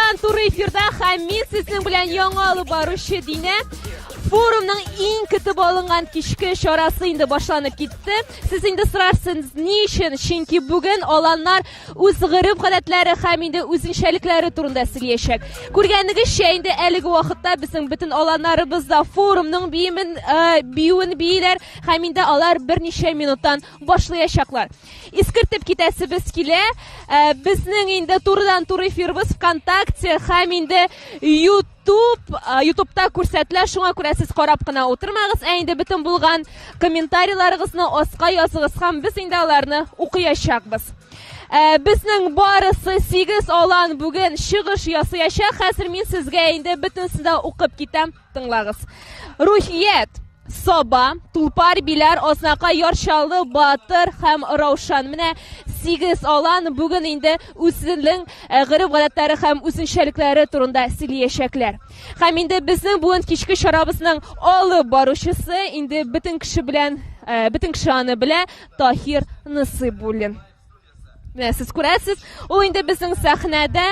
Турыдан туры эфирда һәм мин сезнең белән яңа алып баручы Динә. Форумның иң көтеп алынган кичке чарасы инде башланып китте. Сез инде сорарсыз, ни өчен? Чөнки бүген аланнар үз гореф-гадәтләре һәм инде үзенчәлекләре турында сөйләячәк. Күргәнегезчә, инде әлеге вакытта безнең бөтен аланнарыбыз да форумның биемен, э, биюен бииләр һәм инде алар берничә минуттан башлаячаклар. Искертеп китәсебез килә. Э, безнең инде турыдан-туры эфирыбыз ВКонтакте һәм инде YouTube, э, YouTubeта күрсәтелә. Шуңа күрә сез карап кына утырмагыз, ә инде бөтен булган комментарийларыгызны аска языгыз һәм без инде аларны укыячакбыз. Э, безнең барысы 8 алан бүген чыгыш ясаячак. Хәзер мин сезгә инде бөтенесен дә укып китәм. Тыңлагыз. Рухият Саба, Тулпар, Биләр, Азнакай, Яр Чаллы, Батыр һәм Раушан. Менә 8 алан бүген инде үзенең э, гореф-гадәтләре һәм үзенчәлекләре турында сөйләячәкләр. Һәм инде безнең бүген кичке чарабызның алып баручысы инде бөтен кеше белән, э, бөтен кеше аны белә, Таһир Насыйбуллин. Менә сез күрәсез, ул инде безнең сәхнәдә,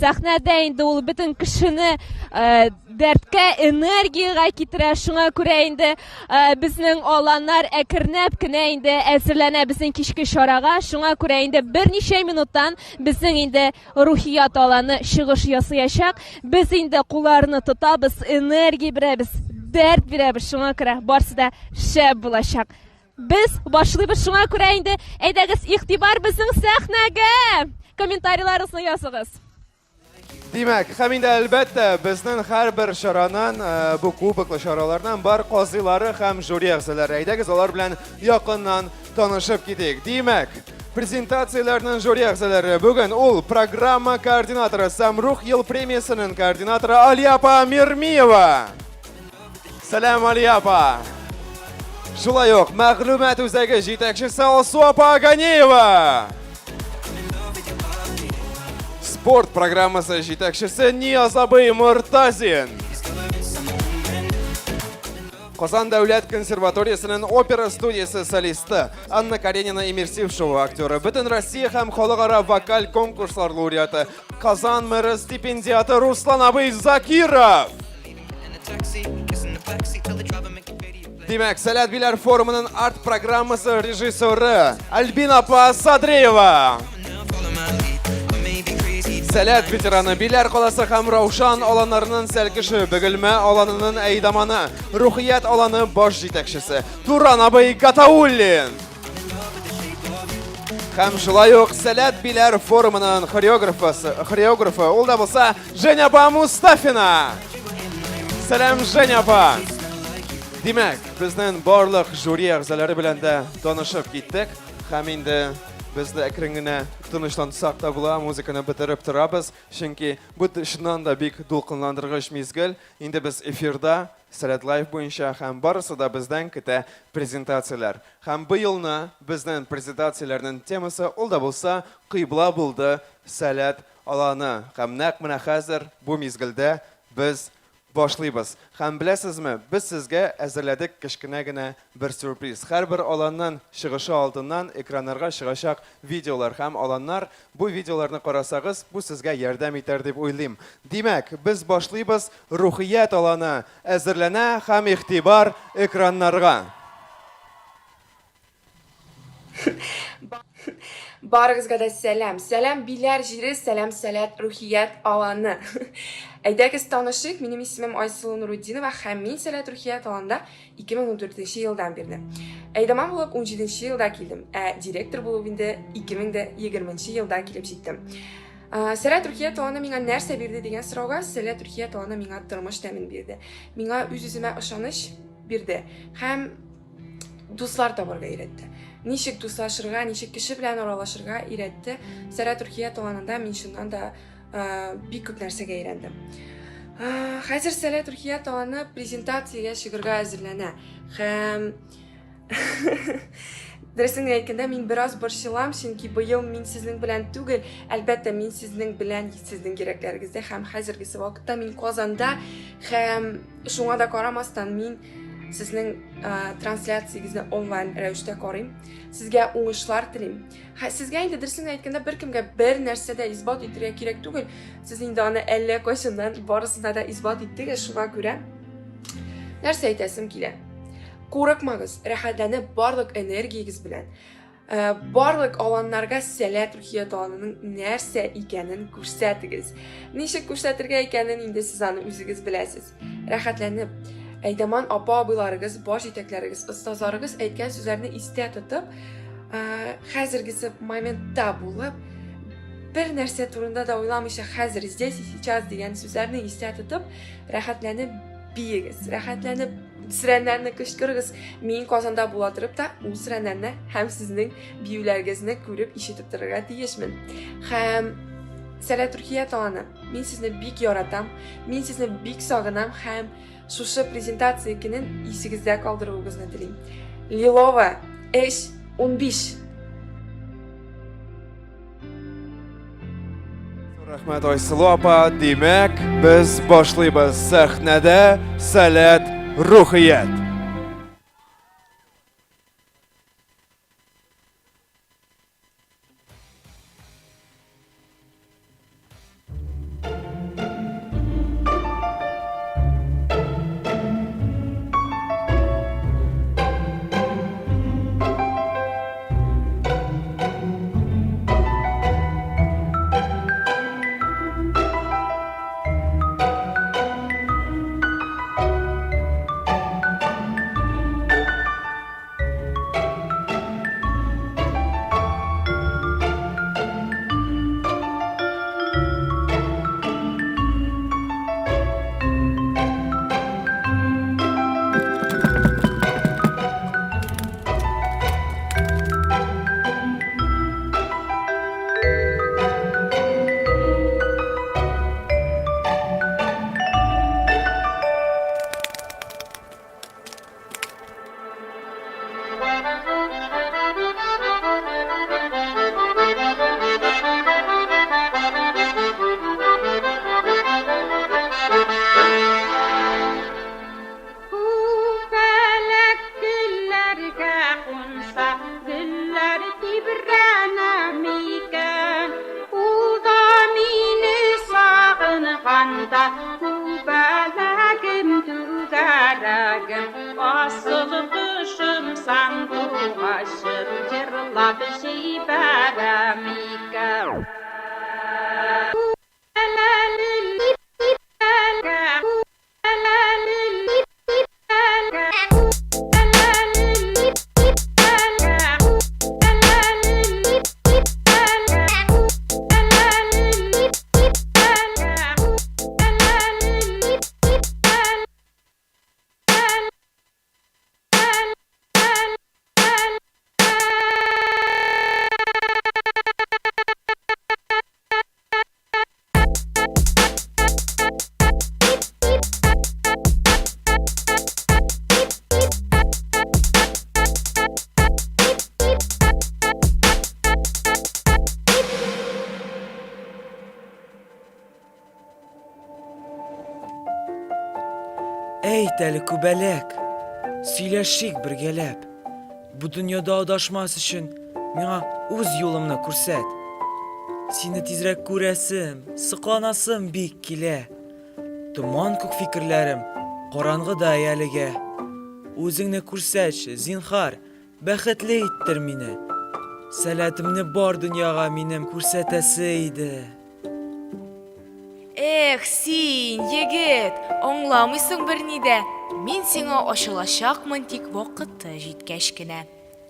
сәхнәдә инде ул бөтен кешене э, дәрткә, энергиягә китерә. Шуңа күрә инде э, безнең аланнар әкренләп кенә инде әзерләнә безнең кичке чарага. Шуңа күрә инде берничә минуттан безнең инде Рухият аланы чыгыш ясаячак. Без инде кулларны тотабыз, энергия бирәбез, дәрт бирәбез. Шуңа күрә барсы да шәп булачак. Без башлыйбыз, шуңа күрә инде әйдәгез игътибар безнең сәхнәгә! Комментарийларыгызны языгыз. Димәк, һәм инде әлбәттә, безнең һәрбер чараның, э, бу кубоклы чараларның бар казыйлары һәм жюри әгъзалары. Әйдәгез, алар белән якыннан танышып китик. Димәк, презентацияләрнең жюри әгъзалары бүген ул программа координаторы Самрух ел премиясенең координаторы Алия апа Мирмиева. Сәлам, Алия апа! Шулай ук мәгълүмат үзәге җитәкчесе Алсу апа Ганеева. Спорт программасы җитәкчесе Нияз абый Мортазин. Казан дәүләт консерваториясенең опера студиясе солисты Анна Каренина иммерсив шоу актеры, бөтен Россия һәм халыкара вокаль конкурслар лауреаты, Казан мэры стипендиаты Руслан абый Закиров. Димәк, Сәләт Биләр форумының арт-программасы режиссеры Альбина апа Садриева. Сәләт ветераны Биләр каласы һәм Раушан аланнарының сәлкеше, Бөгелмә аланының әйдаманы, Рухият аланы баш җитәкчесе Туран абый Гатауллин. Һәм шулай ук Сәләт Биләр форумының хореографы, хореографы ул да булса Женя апа Мустафина. Сәлам, Женя апа. Димәк, безнең барлык жюри әгъзалары белән дә танышып киттек. Һәм инде без дә әкрен генә тынычлансак та була, музыканы бетереп торабыз. Чөнки бу чыннан да бик дулкынландыргыч мизгел. Инде без эфирда Сәләт Лайф буенча һәм барысы да бездән көтә презентацияләр. Һәм быелны безнең презентацияләрнең темасы ул да булса Кыйбла булды Сәләт аланы. Һәм нәкъ менә хәзер бу мизгелдә без башлыйбыз. Һәм беләсезме, без сезгә әзерләдек кечкенә генә бер сюрприз. Һәрбер аланның чыгышы алдыннан экраннарга чыгачак видеолар һәм аланнар. Бу видеоларны карасагыз, бу сезгә ярдәм итәр дип уйлыйм. Димәк, без башлыйбыз, Рухият аланы әзерләнә һәм игътибар экраннарга. Барыгызга да сәлам. Сәлам Биләр җире, сәлам Сәләт Рухият аланы. Әйдәгез танышыйк. Минем исемем Айсылу Нурутдинова һәм мин Сәләт Рухият аланында 2014 елдан бирле. Әйдаман булып 17 елда килдем, ә директор булып инде 2020 елда килеп җиттем. Сәләт Рухият аланы миңа нәрсә бирде дигән сорауга, Сәләт Рухият аланы миңа тормыш тәмен бирде. Миңа үз-үземә ышаныч бирде һәм дуслар табарга өйрәтте. Ничек дуслашырга, ничек кеше белән аралашырга өйрәтте. Сәләт Рухият аланында мин чыннан да бик күп нәрсәгә өйрәндем. Хәзер Сәләт Рухият аланы презентациягә чыгарга әзерләнә. Һәм Дөресен генә әйткәндә, мин бераз борчылам, чөнки быел мин сезнең белән түгел, әлбәттә, мин сезнең белән, сезнең йөрәкләрегездә һәм хәзергесе вакытта мин Казанда һәм шуңа да карамастан мин Сезнең трансляциягезне онлайн рәвештә карыйм. Сезгә уңышлар телим. Һә, сезгә инде дөресен әйткәндә беркемгә бер нәрсә дә исбат итәргә кирәк түгел. Сез инде аны әллә кайчаннан барысына да исбат иттегез, шуңа күрә нәрсә әйтәсем килә. Курыкмагыз, рәхәтләнеп барлык энергиягез белән э, барлык аланнарга Сәләт Рухият аланының нәрсә икәнен күрсәтегез. Ничек күрсәтергә икәнен инде сез аны үзегез беләсез. Рәхәтләнеп, әйдаман апа-абыйларыгыз, баш җитәкләрегез, остазларыгыз әйткән сүзләрне истә тотып, хәзергесе моментта булып, бер нәрсә турында да уйламыйча, хәзер, здесь и сейчас дигән сүзләрне истә тотып, рәхәтләнеп биегез, рәхәтләнеп сирәннәрне кычкырыгыз. Мин Казанда була торып та, ул сирәннәрне һәм сезнең биюләрегезне күреп, ишетеп торырга тиешмен. Һәм Сәләт Рухият аланы, мин сезне бик яратам, мин сезне бик сагынам һәм шушы презентация көнен исегездә калдыруыгызны телим. Лилова, 3, 15. Рәхмәт, Айсылу апа. Димәк, без башлыйбыз. Сәхнәдә Сәләт Рухият. Күбәләк гөлләргә кунса, гөлләр тибрәнә микән? Ул да мине сагынганда, күбәләгем, түгәрәгем, асыл кошым, сандугачым, җырлап җибәрә микән? Әйт әле, күбәләк, сөйләшик бергәләп. Бу дөньяда адашмас өчен миңа үз юлымны күрсәт. Сине тизрәк күрәсем, сокланасым бик килә. Томан күк фикерләрем караңгыда әлегә. Үзеңне күрсәтче, зинхар, бәхетле иттер мине. Сәләтемне бар дөньяга минем күрсәтәсе иде. Эх, син, егет, аңламыйсың берни дә. Мин сиңа ачылачакмын тик вакыты җиткәч кенә.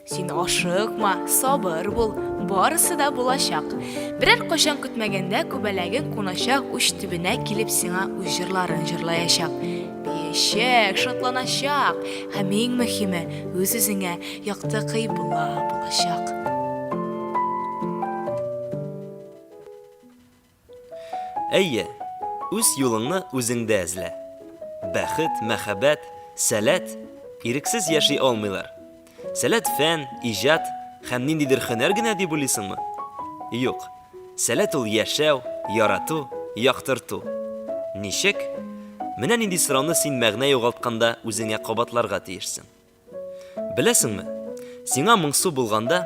Син ашыкма, сабыр бул, барысы да булачак. Берәр кайчан көтмәгәндә күбәләгең куначак уч төбенә килеп сиңа үз җырларын җырлаячак. Биячәк, шатланачак һәм иң мөһиме, үз-үзеңә якты кыйбла булачак. Әйе, үз юлыңны үзеңдә эзлә. Бәхет, мәхәббәт, сәләт ирексез яши алмыйлар. Сәләт фән, иҗат һәм ниндидер һөнәр генә дип уйлыйсыңмы? Юк. Сәләт ул яшәү, ярату, яктырту. Ничек? Менә нинди сорауны син мәгънә югалтканда үзеңә кабатларга тиешсең. Беләсеңме, сиңа моңсу булганда,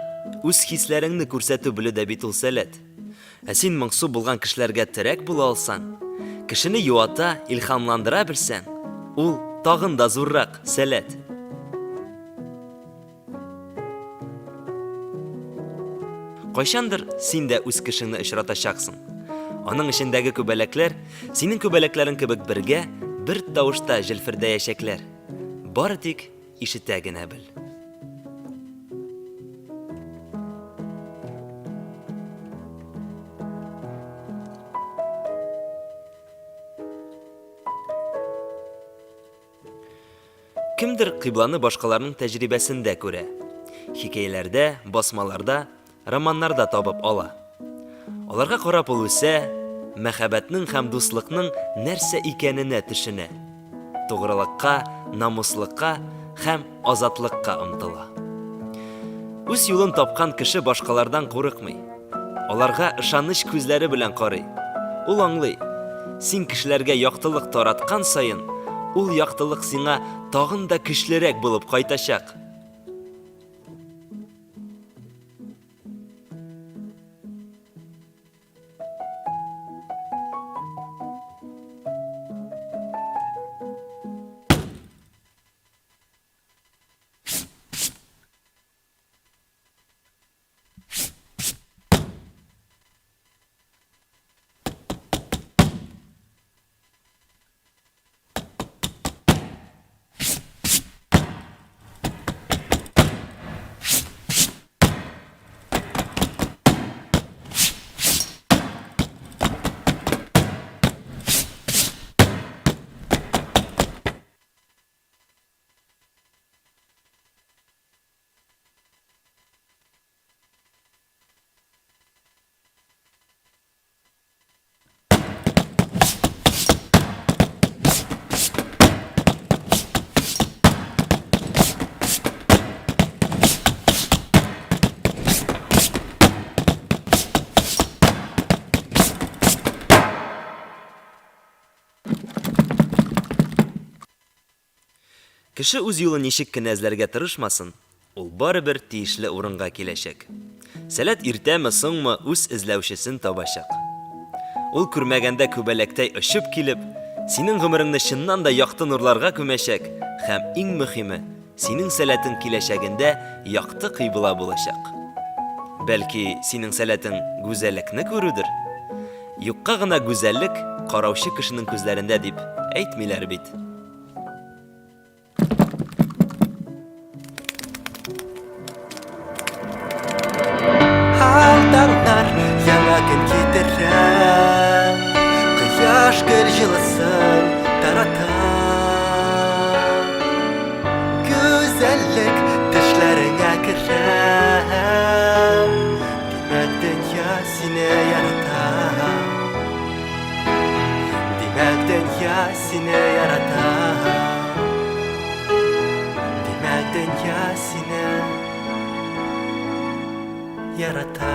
үз хисләреңне күрсәтү белү дә бит ул сәләт. Ә син моңсу булган кешеләргә терәк була алсаң, кешене юата, илһамландыра белсәң, ул тагын да зуррак сәләт. Кайчандыр син дә үз кешеңне очратачаксың. Аның эчендәге күбәләкләр синең күбәләкләрең кебек бергә, бер тавышта җилфердәячәкләр. Бары тик ишетә генә бел. Кемдер кыйбланы башкаларның тәҗрибәсендә күрә. Хикәяләрдә, басмаларда, романнарда табып ала. Аларга карап ул үсә, мәхәббәтнең һәм дуслыкның нәрсә икәненә төшенә. Тугрылыкка, намуслыкка һәм азатлыкка омтыла. Үз юлын тапкан кеше башкалардан курыкмый. Аларга ышаныч күзләре белән карый. Ул аңлый, син кешеләргә яктылык тараткан саен, ул яктылык сиңа тагын да көчлерәк булып кайтачак. Кеше үз юлын ничек кенә эзләргә тырышмасын, ул барыбер тиешле урынга киләчәк. Сәләт иртәме, соңмы үз эзләүчесен табачак. Ул күрмәгәндә күбәләктәй очып килеп, синең гомереңне чыннан да якты нурларга күмәчәк һәм иң мөхиме, синең сәләтең киләчәгендә якты кыйбла булачак. Бәлки, синең сәләтең гүзәллекне күрүдер? Юкка гына гүзәллек караучы кешенең күзләрендә дип әйтмиләр бит. Таңнар яңа көн китерә, Кояш гөл җылысын тарата. Гүзәллек төшләреңә керә, Димәк, дөнья сине ярата. Димәк, дөнья сине ярата. Димәк, дөнья сине ярата.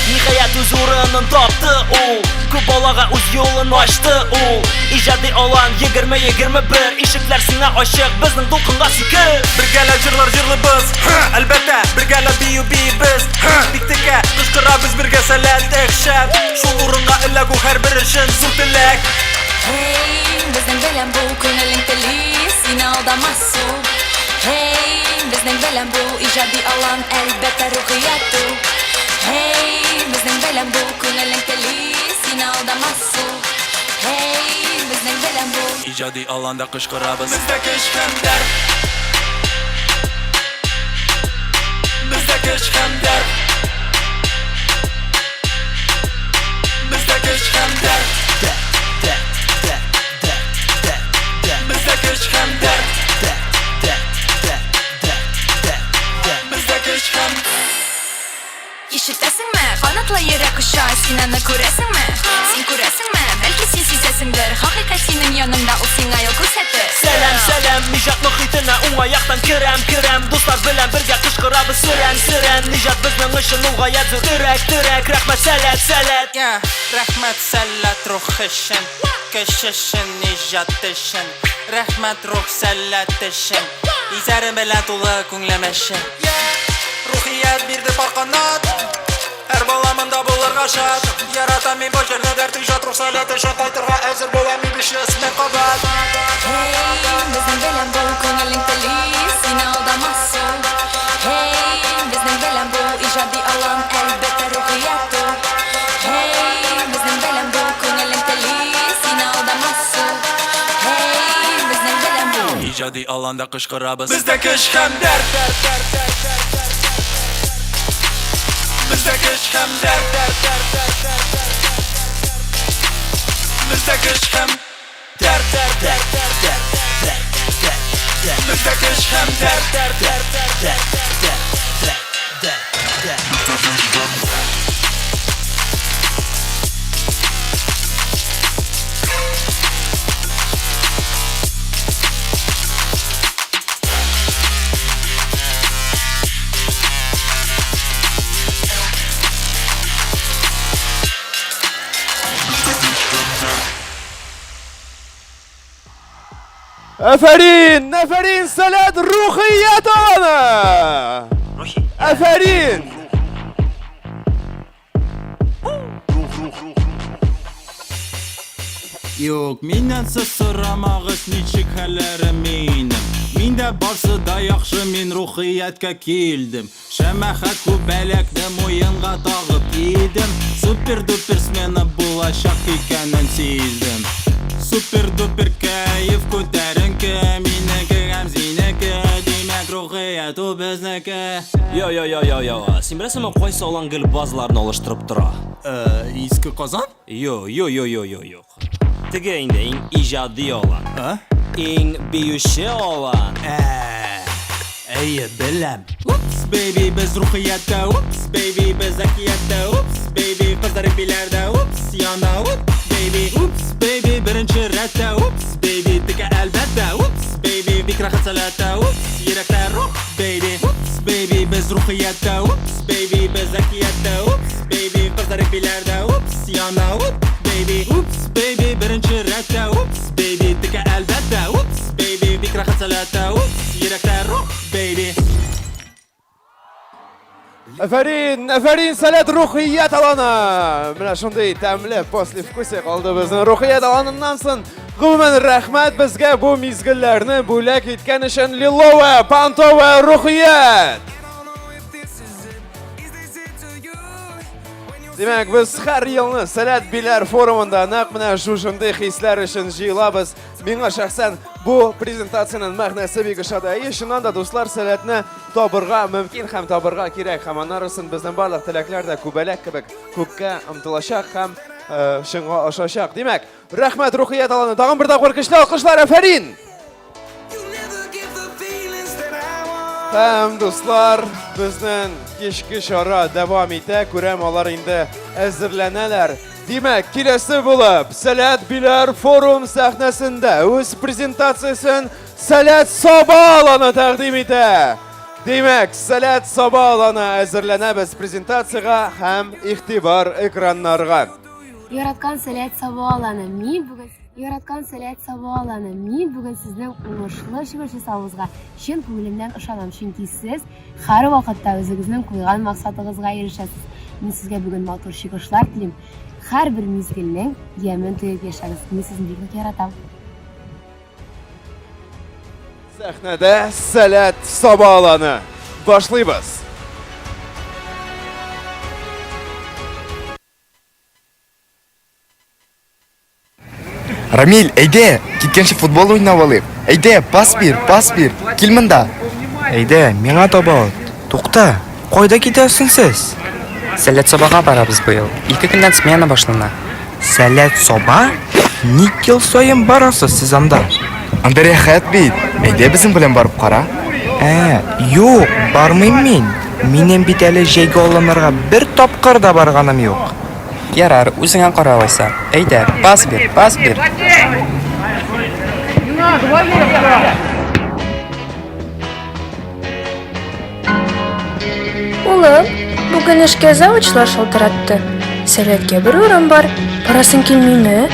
Ниһаять үз урынын тапты ул Күп балага үз юлын ачты ул Иҗади алан 20-21 Ишекләр сиңа ачык, безнең дулкынга сикер Бергәләп җырлар җырлыйбыз, әлбәттә, бергәләп бию биибез. Бик текә, кычкырабыз бергә сәләт, эх, шәп. Шул урынга эләгү һәрбер өчен зур теләк. Эй, безнең белән бул, күңелең тели, сине алдамас ул. Һей, безнең белән бул, иҗади алан, әлбәттә, рухият ул. Һей, безнең белән бул, күңелең тели, сине алдамас ул. Һей, безнең белән бул. Иҗади аланда кычкырабыз. Бездә көч һәм дәрт. Бездә көч һәм дәрт. Бездә көч һәм дәрт. Бездә көч һәм дәрт. Бездә көч һәм Ишетәсеңме? Канатлы йөрәк оча, син аны күрәсеңме? Син күрәсеңме? Бәлки син сизәсеңдер, хакыйкать синең яныңда, ул сиңа юл күрсәтер. Сәлам, сәлам, иҗат мохитенә уңай яктан керәм, керәм. Дуслар белән бергә кычкырабыз сөрән, сөрән. Иҗат безнең өчен ул гаять зур терәк, терәк. Рәхмәт, сәләт, сәләт. Yeah, рәхмәт сәләт рух өчен, көч өчен, иҗат өчен. Рәхмәт рух сәләт өчен, Исәрем белән тулы күңлем өчен. Рухият бирде пар канат, Һәр бала монда булырга шат. Яратам мин бу җирне, дәрт, иҗат, рух сәләт өчен кайтырга әзер булам мин 500 мең кабат. Һей, безнең белән бул, күңелең тели, сине алдамас ул. Һей, безнең белән бул, иҗади алан, әлбәттә, рухият ул. Һей, безнең белән бул, күңелең тели, сине алдамас ул. Һей, безнең белән бул. Иҗади аланда кычкырабыз. Бездә көч һәм дәрт. Бездә көч һәм дәрт. Бездә көч һәм дәрт. Бездә көч һәм дәрт. Афәрин, афәрин, Сәләт Рухият аланы! Афәрин! Юк, миннән сез сорамагыз, ничек хәлләрем минем. Миндә барсы да яхшы, мин рухияткә килдем. Шәмәхә күбәләкне муенга тагып кидем. Супер-дупер смена булачак икәнен сиздем. Супер-дупер кәеф күтәренке, минеке һәм синеке, димәк рухият ул безнеке. Йо, йо, йо, йо, йо. Син беләсеңме, кайсы алан гел базларны алыштырып тора? Иске Казан? Йо, йо, йо, йо, йо, юк. Теге инде иң иҗади алан. А? Иң биюче алан. Ә, әйе, беләм. Упс, бейби, без рухияттә, упс, бейби, без әкияттә, упс, бейби, кызлар биләрдә, упс, яна, ут, бейби, упс, бейби, беренче рәттә, упс, бейби, текә әлбәттә, упс, бейби, бик рәхәт сәләттә, упс, йөрәктә рух, бейби, упс, бейби, без рухияттә, упс, бейби, без әкияттә, упс, бейби, кызлар биләрдә, упс, яна, ут, бейби, упс, бейби, беренче рәттә, упс, бейби, текә әлбәттә, упс, бейби, бик рәхәт сәләттә, упс, йөрәктә рух, бейби. Афәрин, афәрин, Сәләт Рухият аланы! Менә шундый тәмле послевкусие калды безнең Рухият аланыннан соң. Гомумән, рәхмәт безгә бу мизгелләрне бүләк иткән өчен Лиловая, Пантовая Рухият! Димәк, без һәр елны Сәләт Биләр форумында нәкъ менә шушындый хисләр өчен җыелабыз. Миңа шәхсән бу презентациянең мәгънәсе бик ошады. Әйе, чыннан да, дуслар, сәләтне табырга мөмкин һәм табырга кирәк. Һәм аннарысын безнең барлык теләкләр дә күбәләк кебек күккә омтылачак һәм э, чынга ашачак. Димәк, рәхмәт Рухият аланы. Тагын бер тапкыр көчле алкышлар, афәрин! Һәм, дуслар, безнең кичке чара дәвам итә. Күрәм, алар инде әзерләнәләр. Димәк, киләсе булып Сәләт Биләр форум сәхнәсендә үз презентациясен Сәләт Саба аланы тәкъдим итә. Димәк, Сәләт Саба аланы әзерләнәбез презентациягә һәм игътибар экраннарга. Яраткан Сәләт Саба аланы, мин бүген Яраткан Сәләт Саба аланы, мин бүген сезнең уңышлы чыгыш ясавыгызга чын күңелемнән ышанам, чөнки сез һәрвакытта үзегезнең куйган максатыгызга ирешәсез. Мин сезгә бүген матур чыгышлар телим. Һәрбер мизгелнең ямен тоеп яшәгез. Мин сезне бик нык яратам. Сәхнәдә Сәләт Саба аланы. Башлыйбыз. Рамиль, әйдә, киткәнче футбол уйнап алыйк. Әйдә, пас бир, пас бир. Кил монда. Әйдә, миңа таба ат. Тукта, кайда китәсең сез? Сәләт Сабага барабыз быел. Ике көннән смена башлана. Сәләт Саба? Ник ел саен барасыз сез анда? Анда рәхәт бит. Әйдә безнең белән барып кара. Ә, юк, бармыйм мин. Минем бит әле җәйге аланнарга бер тапкыр да барганым юк. Ярар, үзеңә кара алайса. Әйдә, пас бир, пас бир. Улым, бүген эшкә завучлар шалтыратты. Сәләткә бер урын бар. Барасың килмиме?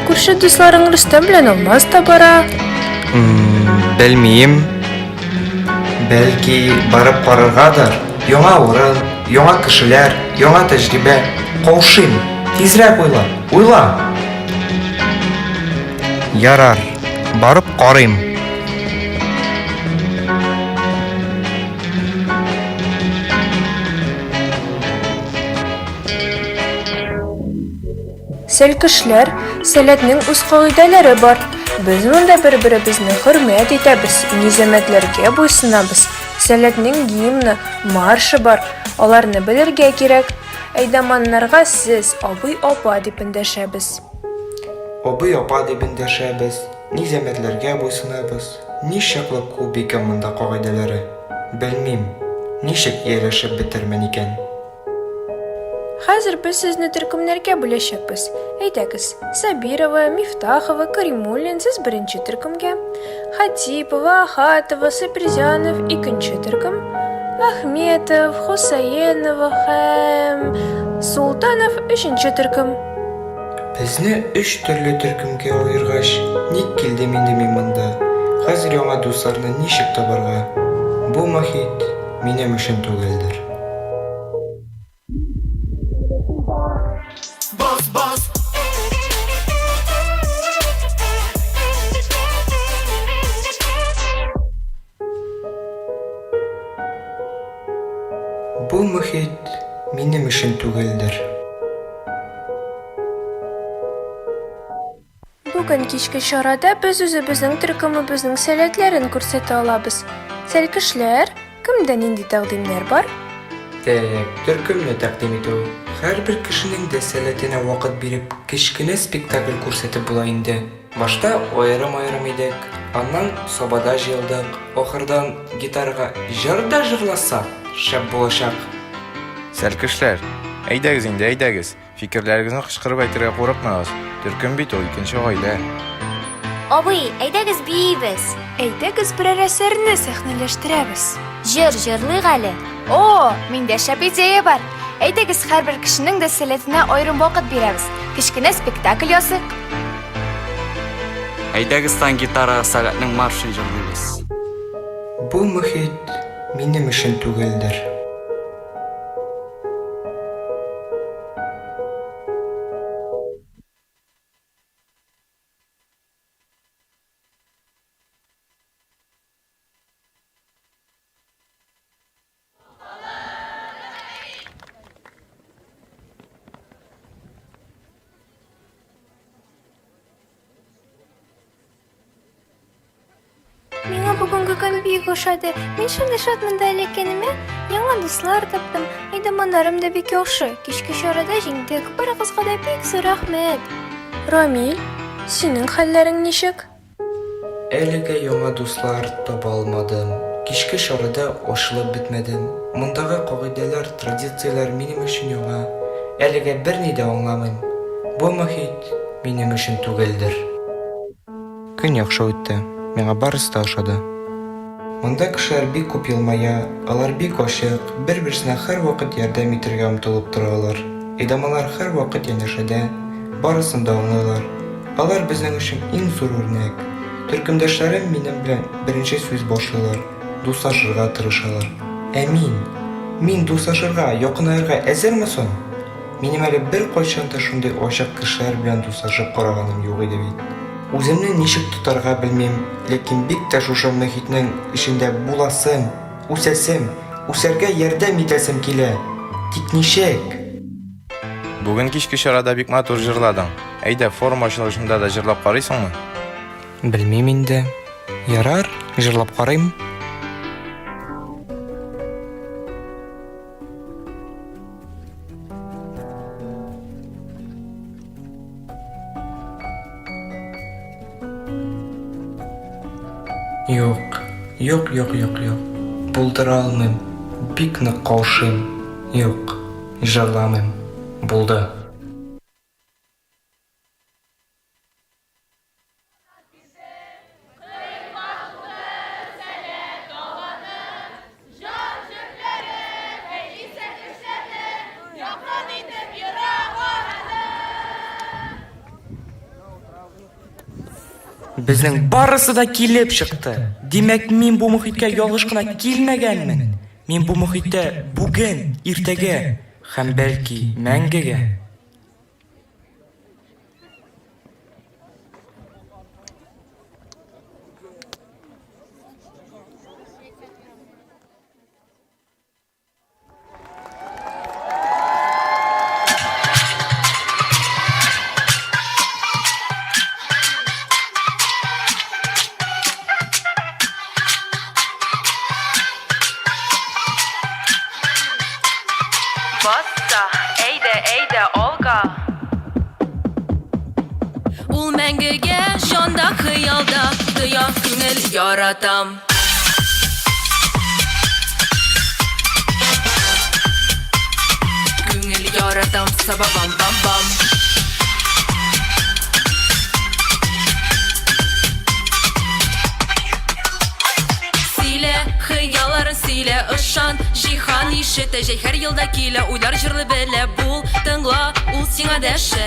Күрше дусларың Рөстәм белән Алмаз та бара. Белмим. Бәлки, барып караргадыр. Яңа урын, яңа кешеләр, яңа тәҗрибә. Каушыйм. Тизрәк уйла, уйла. Ярар, барып карыйм. Сәлкешләр, сәләтнең үз кагыйдәләре бар. Без монда бер-беребезне хөрмәт итәбез, низамәтләргә буйсынабыз. Сәләтнең гимны, маршы бар. Аларны белергә кирәк. Әйдаманнарга сез, абый, апа дип эндәшәбез. Абый, апа дип эндәшәбез, низамәтләргә буйсынабыз. Ничаклы күп икән монда кагыйдәләре. Белмим, ничек ияләшеп бетермен икән. Хәзер без сезне төркемнәргә бүләчәкбез. Әйдәгез, Сабирова, Мифтахова, Каримуллин, сез беренче төркемгә. Хатипова, Ахатова, Сабирзянов икенче төркем. Ахметов, Хусаенова һәм Султанов өченче төркем. Безне өч төрле төркемгә аергач, ник килдем инде мин монда? Хәзер яңа дусларны ничек табарга? Бу мохит минем өчен түгелдер. Бас, бас. Бу мохит минем өчен түгелдер. Бүген кичке чарада без үзебезнең төркемебезнең сәләтләрен күрсәтә алабыз. Сәлкешләр, кемдә нинди тәкъдимнәр бар? Тәк, төркемне тәкъдим итү. Һәрбер кешенең дә сәләтенә вакыт биреп, кечкенә спектакль күрсәтеп була инде. Башта аерым-аерым идек, аннан Сабада җыелдык, ахырдан гитарага җыр да җырласа, шәп булачак. Сәлкешләр, әйдәгез инде, әйдәгез! Фикерләрегезне кычкырып әйтергә курыкмагыз. Төркем бит ул икенче гаилә. Абый, әйдәгез биибез. Әйдәгез берәр әсәрне сәхнәләштерәбез. Җыр җырлыйк әле. О, миндә шәп идея бар. Әйдәгез һәрбер кешенең дә сәләтенә аерым вакыт бирәбез. Кечкенә спектакль ясыйк. Әйдәгез тагын гитарага сәгатьнең маршын җырлыйбыз. Бу мохит минем өчен түгелдер. Миңа бүгенге көн бик ошады. Мин шундый шат монда эләккәнемә. Яңа дуслар таптым. Әйдаманнарым да бик яхшы. Кичке чарада җиңдек. Барыгызга да бик зур рәхмәт. Рамил, синең хәлләрең ничек? Әлегә яңа дуслар таба алмадым. Кичке чарада ачылып бетмәдем. Мондагы кагыйдәләр, традицияләр минем өчен яңа. Әлегә берни дә аңламыйм. Бу мохит минем өчен түгелдер. Көн яхшы үтте, миңа барысы да ошады. Монда кешеләр бик күп елмая, алар бик ачык, бер-берсенә һәрвакыт ярдәм итәргә омтылып торалар. Әйдамалар һәрвакыт янәшәдә, барысын да аңлыйлар. Алар безнең өчен иң зур үрнәк. Төркемдәшләрем минем белән беренче сүз башлыйлар, дуслашырга тырышалар. Ә мин? Мин дуслашырга, якынаерга әзерме соң? Минем әле беркайчан да шундый ачык кешеләр белән дуслашып караганым юк иде бит. Үземне ничек тотарга белмим, ләкин бик тә шушы мөхитнең эчендә буласым, үсәсем, үсәргә ярдәм итәсем килә. Тик ничек? Бүген кичке чарада бик матур җырладың. Әйдә, форум ачылышында да җырлап карыйсыңмы? Белмим инде. Ярар, җырлап карыйм. Юк, юк, юк, юк, юк. Булдыра алмыйм. Бик нык каушыйм. Юк, җырламыйм. Булды. Безнең барысы да килеп чыкты. Димәк, мин бу мохиткә ялгыш кына килмәгәнмен. Мин бу мохиттә бүген, иртәгә һәм бәлки мәңгегә. Басса, әйдә, әйдә, алга. Ул мәңгегә җанда, хыялда, тоя күңел яратам. Күңел яратам, сабабам бам бам. Сөйлә, хыялларын сөйлә, ышан, җиһан ишетә, җәй һәр елда килә, уйлар җырлый белә, бул, тыңла, ул сиңа дәшә.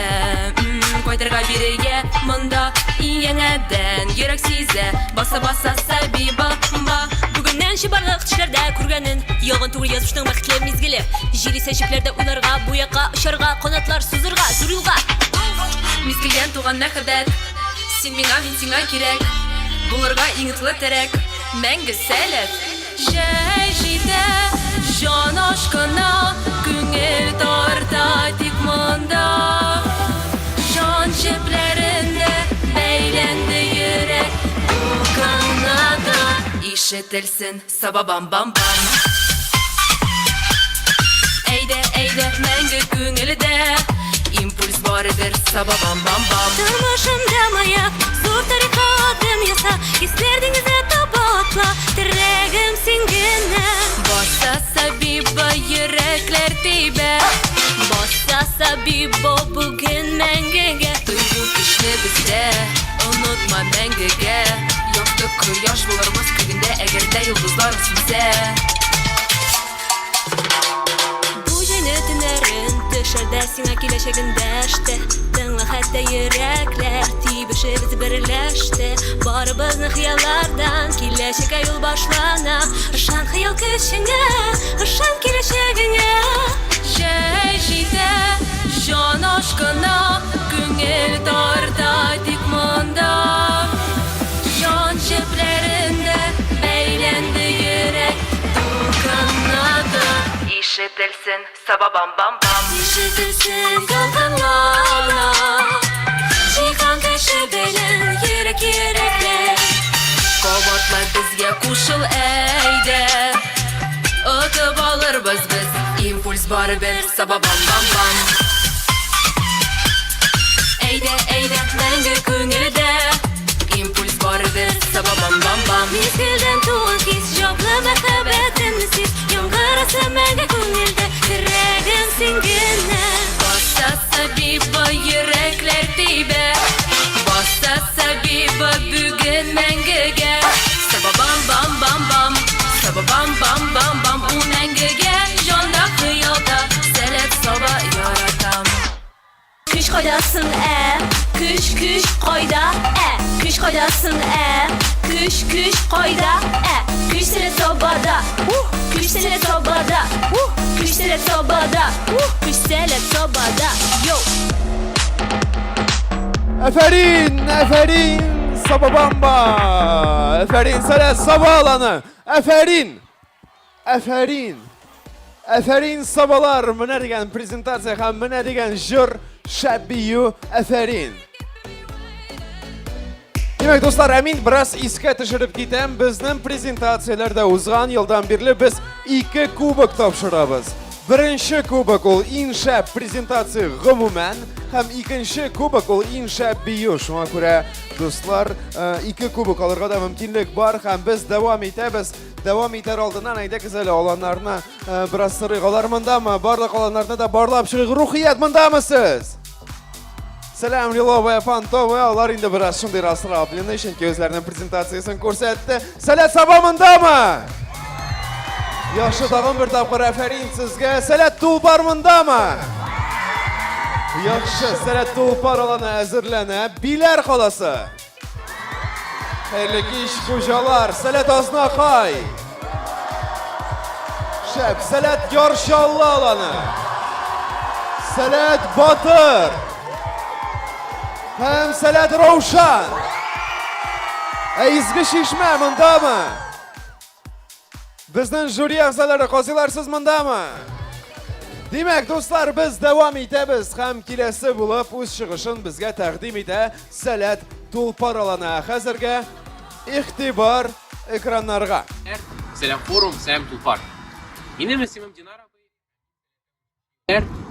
Кайтырга бирегә, монда, яңадан, йөрәк сизә, баса баса саби ба ба. Бүгеннән чыбарлык төшләрдә күргәнен Ялган түгел язмышның бәхетле мизгеле Җил исә җепләрдә уйнарга, бу якка очарга, канатлар сузырга, зур юлга. Мизгелдән туган мәхәббәт, син миңа, мин сиңа кирәк, булырга иң ныклы терәк, мәңге сәләт. Җәй җитә, җан ашкына, күңел тарта тик монда. Җан җепләрендә бәйләнде йөрәк, дулкынлады, ишетелсен саба-бам-бам-бам. Әйдә, әйдә, мәңге күңелдә импульс барыдыр, саба-бам-бам-бам. Тормышымда маяк, зур тарихка адым яса, Хисләр диңгезе таба атла, терәгем син генә. Баса Сабиба, йөрәкләр тибә. Баса Сабиба, бүген мәңгегә. Тойгы көчле бездә, онытма мәңгегә. Якты кояш булырбыз күгендә, әгәр дә йолдызлар сүнсә. Бу җәйне төннәрен төшәрдә сиңа киләчәген дәште. Тыңла хәтта йөрәкләр тибешебез берләште. Барыбызның хыяллардан киләчәккә юл башлана. Ышан хыял көчеңә, ышан киләчәгеңә. Җәй җитә, җан ашкына, күңел тарта тик монда. Җан җепләрендә бәйләнде йөрәк, дулкынлады. Ишетелсен саба-бам-бам-бам. Ишетелсен ялкынлана. Җиһан кеше белән йөрәк йөрәктә. Кабатла безгә кушыл әйдә. Отып алырбыз без, импульс барыбер, саба-бам-бам-бам. Әйдә, әйдә, мәңге күңелдә. Импульс барыбер, саба-бам-бам-бам. Мизгелдән туган хис, җанлы мәхәббәтемне сиз. Яңгыраса мәңге күңелдә, терәгем син генә. Баса Сабиба, йөрәкләр тибә. Баса Сабиба, бүген мәңгегә. Саба-бам-бам-бам-бам. Саба-бам-бам-бам-бам. Ул мәңгегә җанда, хыялда. Сәләт Саба яратам. Көч кайдасың, ә? Көч, көч кайда, ә? Көч кайдасың, ә? Көч, көч кайда, ә? Көч сәләт Сабада. Көч сәләт Сабада. Көч сәләт Сабада. Көч сәләт Сабада. Йоу! Әфәрин, әфәрин, Сабабамба! Әфәрин, Сәләт Саба аланы! Әфәрин! Әфәрин! Әфәрин, Сабалар! Менә дигән презентация һәм менә дигән җыр, шәп бию, әфәрин! Димәк, дуслар, ә мин бераз искә төшереп китәм. Безнең презентацияләрдә узган елдан бирле без ике кубок тапшырабыз. Беренче кубок ул иң шәп презентация гомумән, һәм икенче кубок ул иң шәп бию. Шуңа күрә, дуслар, э, ике кубок алырга да мөмкинлек бар һәм без дәвам итәбез. Дәвам итәр алдыннан әйдәгез әле аланнарны э, бераз сырыйк. Алар мондамы? Барлык аланнарны да барлап чыгыйк. Рухият мондамы сез? Сәлам, Лиловая Фантовая. Алар инде бераз шундый расслабленный, чөнки үзләренең презентациясен күрсәтте. Сәләт Саба мондамы? Яхшы, тагын бер тапкыр афәрин сезгә. Сәләт Тулпар мондамы? Яхшы, Сәләт Тулпар аланы әзерләнә. Биләр каласы. Хәерле кич, хуҗалар. Сәләт Азнакай. Шәп, Сәләт Яр Чаллы аланы. Сәләт Батыр. Һәм Сәләт Раушан. Ә Изге Чишмә мондамы? Безнең жюри әгъзалары, казыйлар, сез мондамы? Димәк, дуслар, без дәвам итәбез һәм киләсе булып үз чыгышын безгә тәкъдим итә Сәләт Тулпар аланы. Ә хәзергә игътибар экраннарга. Сәлам форум, сәлам Тулпар. Минем исемем Динара.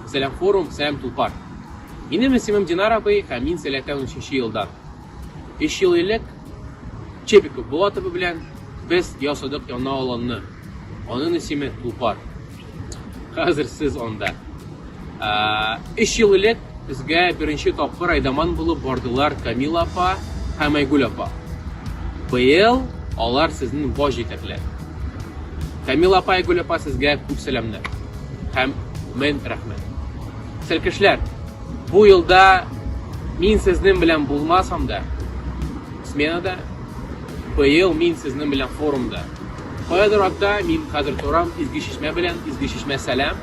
Сәлам форум, сәлам Тулпар. Минем исемем Динар абый һәм мин Сәләттә 13 елдан. 3 ел элек Чепиков Булатова белән без ясадык яңа аланны. Аның исеме Тулпар. Хәзер сез анда. 3 ел элек безгә беренче тапкыр әйдаман булып бардылар Камила апа һәм Айгүл апа. Быел алар сезнең баш җитәкләр. Камила апа, Айгүл апа, сезгә күп сәламнәр. Һәм мең рәхмәт. Сәлкешләр, бу елда мин сезнең белән булмасам да, сменада, быел мин сезнең белән форумда. Каядыр атта мин хәзер торам Изге Чишмә белән, Изге Чишмә сәлам.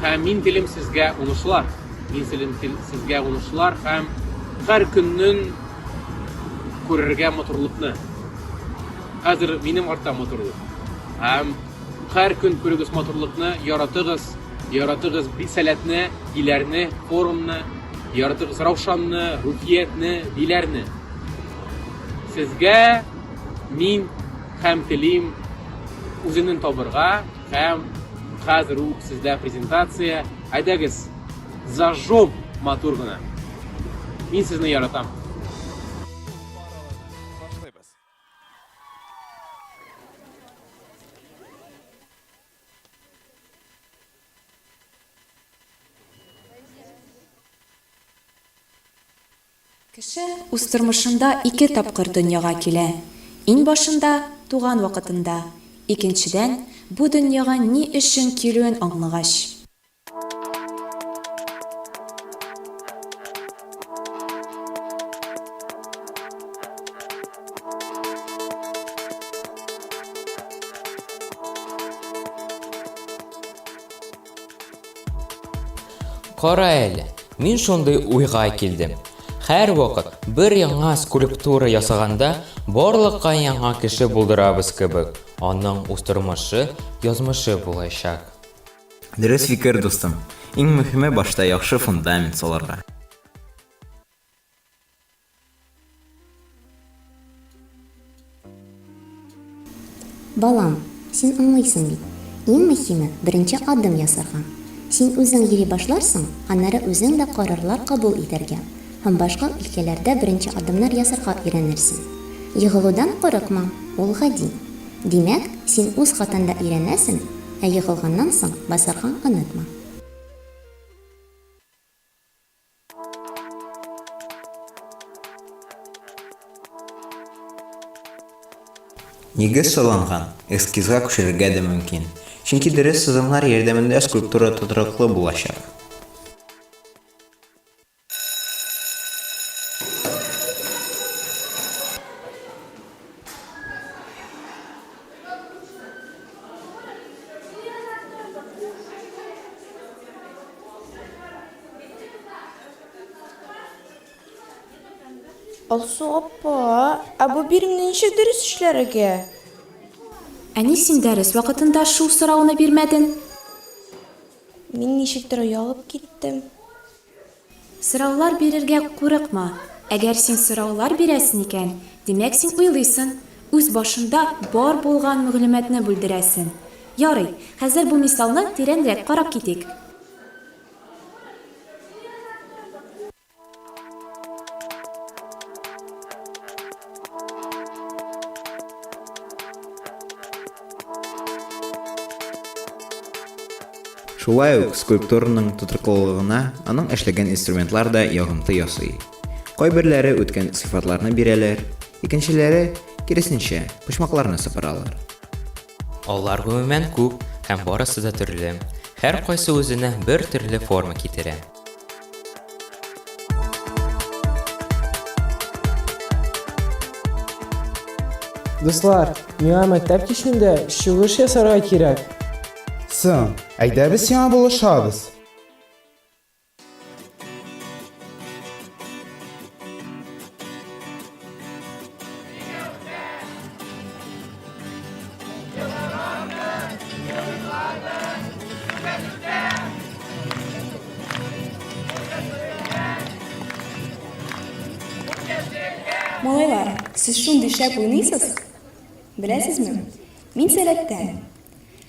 Һәм мин телим сезгә уңышлар. Мин телим сезгә уңышлар һәм һәр көннең күрергә матурлыкны. Хәзер минем артта матурлык. Һәм Һәр көн күрегез матурлыкны, яратыгыз, яратыгыз Сәләтне, Диләрне, форумны, яратыгыз Раушанны, Рухиятне, Диләрне. Сезгә мин һәм телим үзенең табырга һәм хәзер үк сездә презентация. Әйдәгез, зажжем матур гына. Мин сезне яратам. Башлыйбыз. Кеше үз тормышында ике тапкыр дөньяга килә. Иң башында, туган вакытында, икенчедән, бу дөньяга ни өчен килүен аңлагач. Кара әле, мин шундый уйга килдем. Һәрвакыт бер яңа скульптура ясаганда, барлыкка яңа кеше булдырабыз кебек, аның үз тормышы, язмышы булачак. Дөрес фикер, дустым. Иң мөһиме башта яхшы фундамент салырга. Балам, син аңлыйсың бит, иң мөһиме, беренче адым ясарга. Син үзең йөри башларсың, аннары үзең дә карарлар кабул итәргә һәм башка өлкәләрдә беренче адымнар ясарга өйрәнерсең. Егылудан курыкма, ул гади. Димәк, син үз хатанда өйрәнәсең, ә егылганнан соң басарга онытма. Нигез салынган, эскизга күчерергә дә мөмкин, чөнки дөрес сызымнар ярдәмендә скульптура тотрыклы булачак. Алсу апа, ә бу биремне ничек дөрес эшләргә? Ә ник син дәрес вакытында шул сорауны бирмәден? Мин ничектер оялып киттем. Сораулар бирергә курыкма. Әгәр син сораулар бирәсен икән, димәк син уйлыйсын, үз башында бар булган мөгълүматны бүлдерәсен. Ярый, хәзер бу мисалны тирәнрәк карап китик. Шулай ук скульптураның тотрыклылыгына аның эшләгән инструментлар да йогынты ясый. Кайберләре үткен сыйфатларны бирәләр, икенчеләре, киресенчә, почмакларны сыпыралар. Алар гомумән күп һәм барысы да төрле. Һәркайсы үзенә бер төрле форма китерә. Дуслар, миңа мәктәп кичендә чыгыш ясарга кирәк. Соң, әйдә без сиңа булышабыз. Малайлар, сез шундый шәп уйныйсыз! Беләсезме, мин Сәләттән.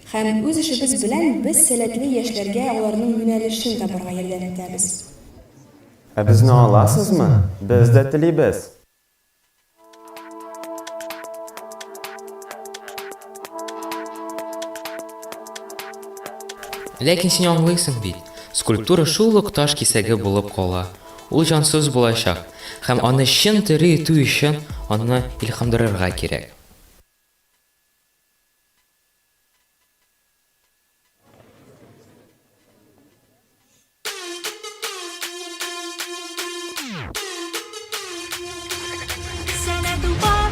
Һәм үз эшебез белән без сәләтле яшьләргә аларның юнәлешен табарга ярдәм итәбез. Ә безне аласызмы? Без дә телибез! Ләкин син аңлыйсың бит, скульптура шул ук таш кисәге булып кала, ул җансыз булачак, һәм аны чын тере итү өчен аны илһамдырырга кирәк. Сәләт бар,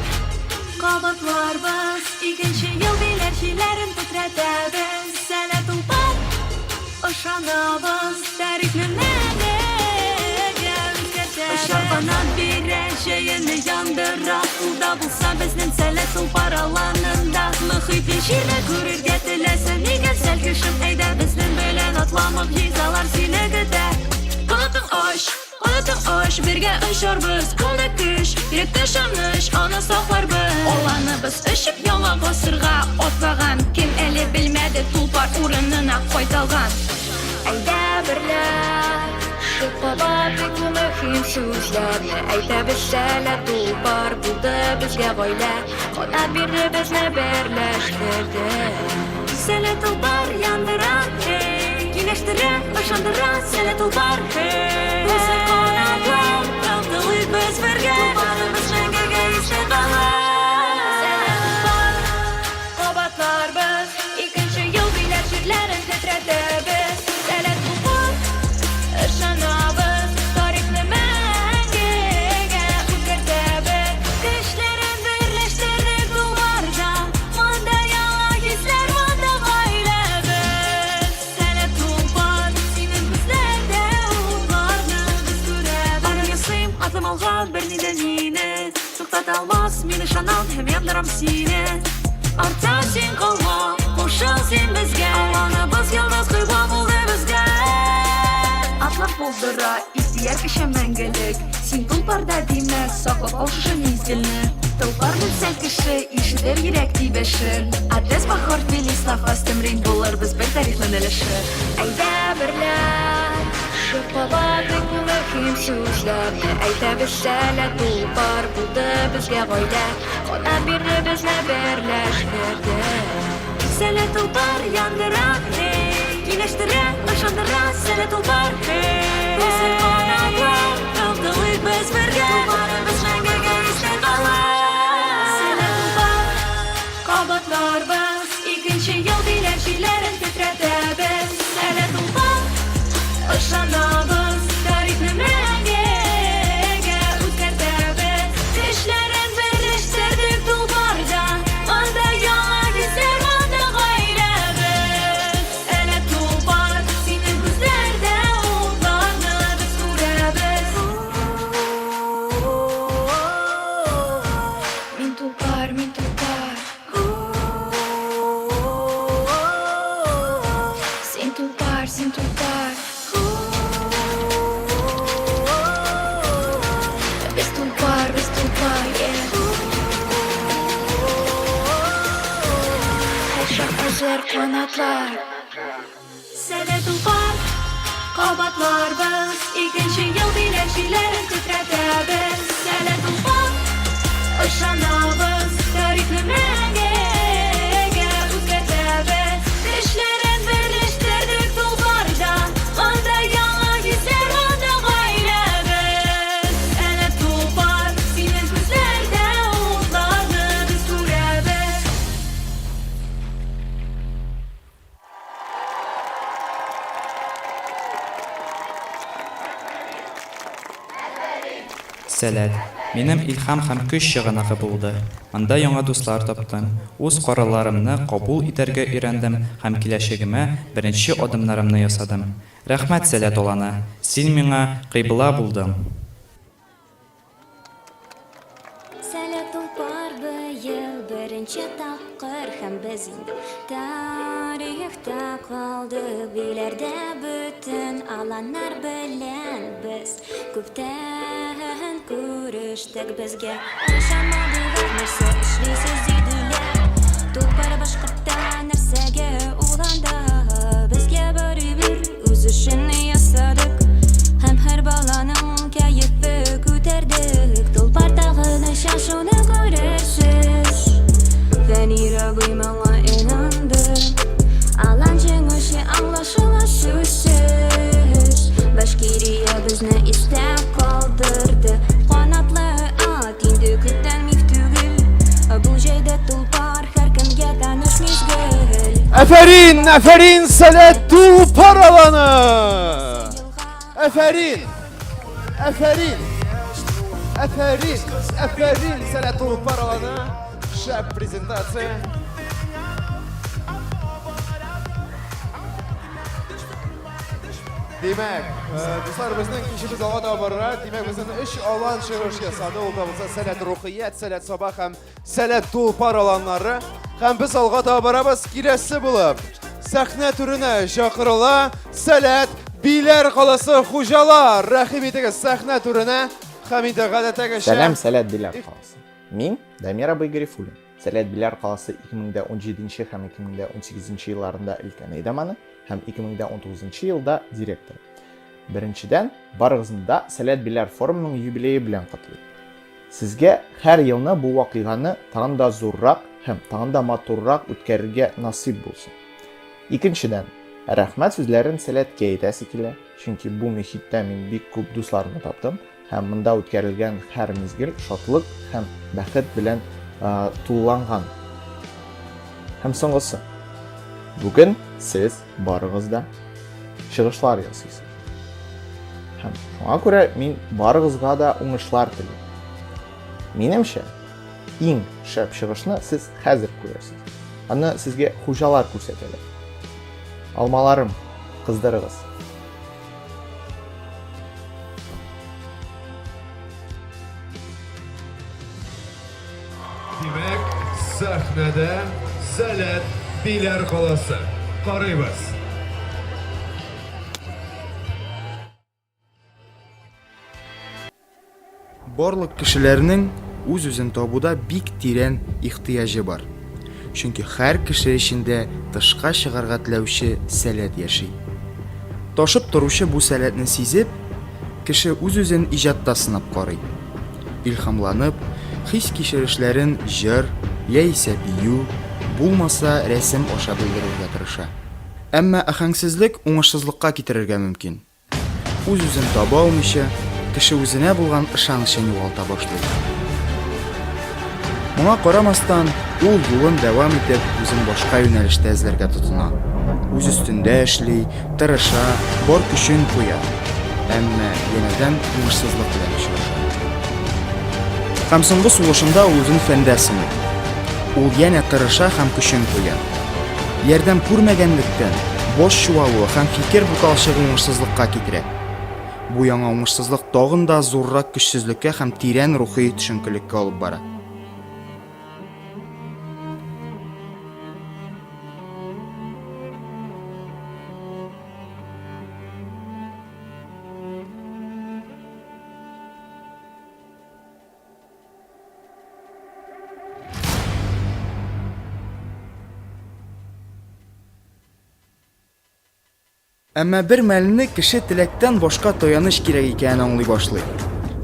кабатларбыз, Икенче ел биләр җилләрен тетрәтәбез. Сәләт бар, ышанабыз, Тарихны мәңгегә үзгәртәбез. Очар канат бирә, җәене яндыра, Ул да булса безнең Сәләт тулпар аланында. Мөхитле җирне күрергә теләсәң, Нигә сәл кешем, әйдә безнең белән атла, Могҗизалар сине көтә. Канатың ач, канатың ач, бергә очарбыз, Кулда көч, йөрәктә ышаныч, аны сакларбыз. Аланыбыз очып яңа гасырга атлаган, Кем әле белмәде тулпар урынына кайталган. Әйдә берләшеп кабатлыйк бу мөһим сүзләрне, Әйтәбез сәләт тулпар булды безгә гаилә, Канат бирде безне берләштерде. Сәләт тулпар яндыра, эй, Киңәштерә, ышандыра, Сәләт тулпар, эй. Үсеп канатлар, тартылыйк без бергә, Тулпарыбыз мәңгегә истә калыр. Сәләт тулпар, кабатларбыз, Икенче ел биләр җирләрен тетрәтәбез. Сәләт тулпар, ышанабыз, Тарихны мәңгегә үзгәртәбез. Көчләрен берләштердек тулпарда, Монда яңа хисләр, монда гаиләбез. Сәләт тулпар, синең күзләрдә утларны без күрәбез. Адым ясыйм, адым алга, берни дә мине Туктата алмас, мин ышанам һәм яндырам сине. Артта син калма, кушыл син безгә. Аланыбыз йолдыз кыйбла булды безгә. Атлап булдыра, ихтыяр көче мәңгелек. Син тулпарда димәк, саклап кал шушы мизгелне. Тулпар белсәң кеше, ишетер йөрәк тибешен. Адрес Бахор Фелислав Астемрин булырбыз бер тарихның өлеше. Әйдә берләшеп кабатлыйк бу мөһим сүзләрне, Әйтәбез сәләт тулпар булды безгә гаилә, Канат бирде безне берләштерде. Сәләт тулпар яндыра, эй, Киңәштерә, ышандыра, Сәләт тулпар, эй. Үсеп канатлар, тартылыйк без бергә, Тулпарыбыз мәңгегә истә калыр. Сәләт тулпар, кабатларбыз, Икенче ел биләр җилләрен тетрәтәбез. Сәләт тулпар, ышанабыз, Тарихны мәңгегә үзгәртәбез. Көчләрен берләштердек тулпарда, Монда яңа хисләр, монда гаиләбез. син тулпар. Без тулпар, без тулпар, yeah. Һәрчак әзер канатлар. Сәләт тулпар, кабатларбыз. Икенче ел биләр җилләрен тетрәтәбез. Сәләт тулпар, ышанабыз. Тарихны мәңгегә үзгәртәбез. Көчләрен берләштердек тулпарда. Анда яңа йөзләр, анда гаиләбез. Сәләт тулпар, синең күзләрдә утларны без күрәбез. Сәләт, минем илһам һәм көч чыганагы булды. Анда яңа дуслар таптым, үз карарларымны кабул итәргә өйрәндем һәм киләчәгемә беренче адымнарымны ясадым. Рәхмәт, Сәләт аланы, син миңа кыйбла булдың! Сәләт тулпар быел беренче тапкыр һәм без инде тарихта калдык. Биләрдә бөтен аланнар белән без күптән күрештек. Безгә ышанмадылар, нәрсә эшлисез диделәр. Тулпар башкортта нәрсәгә ул анда? Безгә барыбер, үз эшен ясадык. Һәм һәр баланың кәефе күтәрдек. Тулпар тагын оча, шуны күрерсез. Фәнир абый моңа инанды. Алан җиңүче аңлашыла сүзсез. Башкирия безне истә калдырды. Канатлы ат инде күптән миф түгел. Бу җәйдә тулпар һәркемгә таныш мизгел. Әфәрин, әфәрин, Сәләт Тулпар аланы! Әфәрин! Әфәрин! Әфәрин! Әфәрин, Сәләт Тулпар аланы! Шәп презентация! Димәк, э, дуслар, безнең кичебез алга таба бара. Димәк, безнең өч алан чыгыш ясады. Ул да булса Сәләт Рухият, Сәләт Саба һәм Сәләт Тулпар аланнары. Һәм без алга таба барабыз. Киләсе булып сәхнә түренә чакырыла Сәләт Биләр каласы хуҗалар. Рәхим итегез сәхнә түренә. Һәм инде гадәттәгечә Сәлам, Сәләт Биләр каласы. Мин Дамир абый Гарифуллин. Сәләт Биләр каласы 2017 һәм 2018 елларында өлкән әйдаманы һәм 2019 елда директоры. Беренчедән, барыгызны да Сәләт Биләр форумының юбилее белән котлыйм. Сезгә һәр елны бу вакыйганы тагын да зуррак һәм тагын да матуррак үткәрергә насыйп булсын. Икенчедән, рәхмәт сүзләрен Сәләткә әйтәсе килә, чөнки бу мөхиттә мин бик күп дусларны таптым һәм монда үткәрелгән һәр мизгел шатлык һәм бәхет белән тулыланган. Һәм соңгысы. Бүген сез барыгыз да чыгышлар ясыйсыз. Һәм шуңа күрә мин барыгызга да уңышлар телим. Минемчә, иң шәп чыгышны сез хәзер күрерсез. Аны сезгә хуҗалар күрсәтәләр. Алмаларым, кыздырыгыз. Димәк, сәхнәдә Сәләт Биләр каласы. Карыйбыз. Барлык кешеләрнең үз-үзен табуда бик тирән ихтыяҗы бар. Чөнки һәр кеше эчендә тышка чыгарга теләүче сәләт яши. Ташып торучы бу сәләтне сизеп, кеше үз-үзен иҗатта сынап карый. Илһамланып, хис-кичерешләрен җыр, яисә бию, булмаса рәсем аша белдерергә тырыша. Әмма аһәңсезлек уңышсызлыкка китерергә мөмкин. Үз-үзен таба алмыйча, кеше үзенә булган ышанычын югалта башлый. Моңа карамастан, ул юлын дәвам итеп, үзен башка юнәлештә эзләргә тотына. Үз өстендә эшли, тырыша, бар көчен куя. Әмма янәдән уңышсызлык белән очраша. Һәм соңгы сулышында ул үзен фәндә сыный. Ул янә тырыша һәм көчен куя. Ярдәм күрмәгәнлектән, баш чуалуы һәм фикер буталчыгы уңышсызлыкка китерә. Бу яңа уңышсызлык тагын да зуррак көчсезлеккә һәм тирән рухи төшенкелеккә алып бара. Әмма бер мәлне кеше теләктән башка таяныч кирәк икәнен аңлый башлый.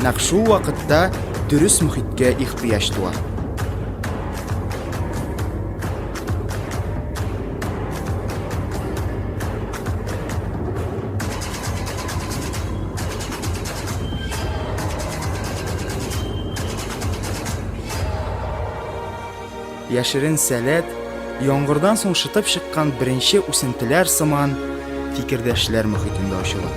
Нәкъ шул вакытта дөрес мохиткә ихтыяҗ туа. Яшерен сәләт, яңгырдан соң шытып чыккан беренче үсентеләр сыман, фикердәшләр мохитендә ачыла.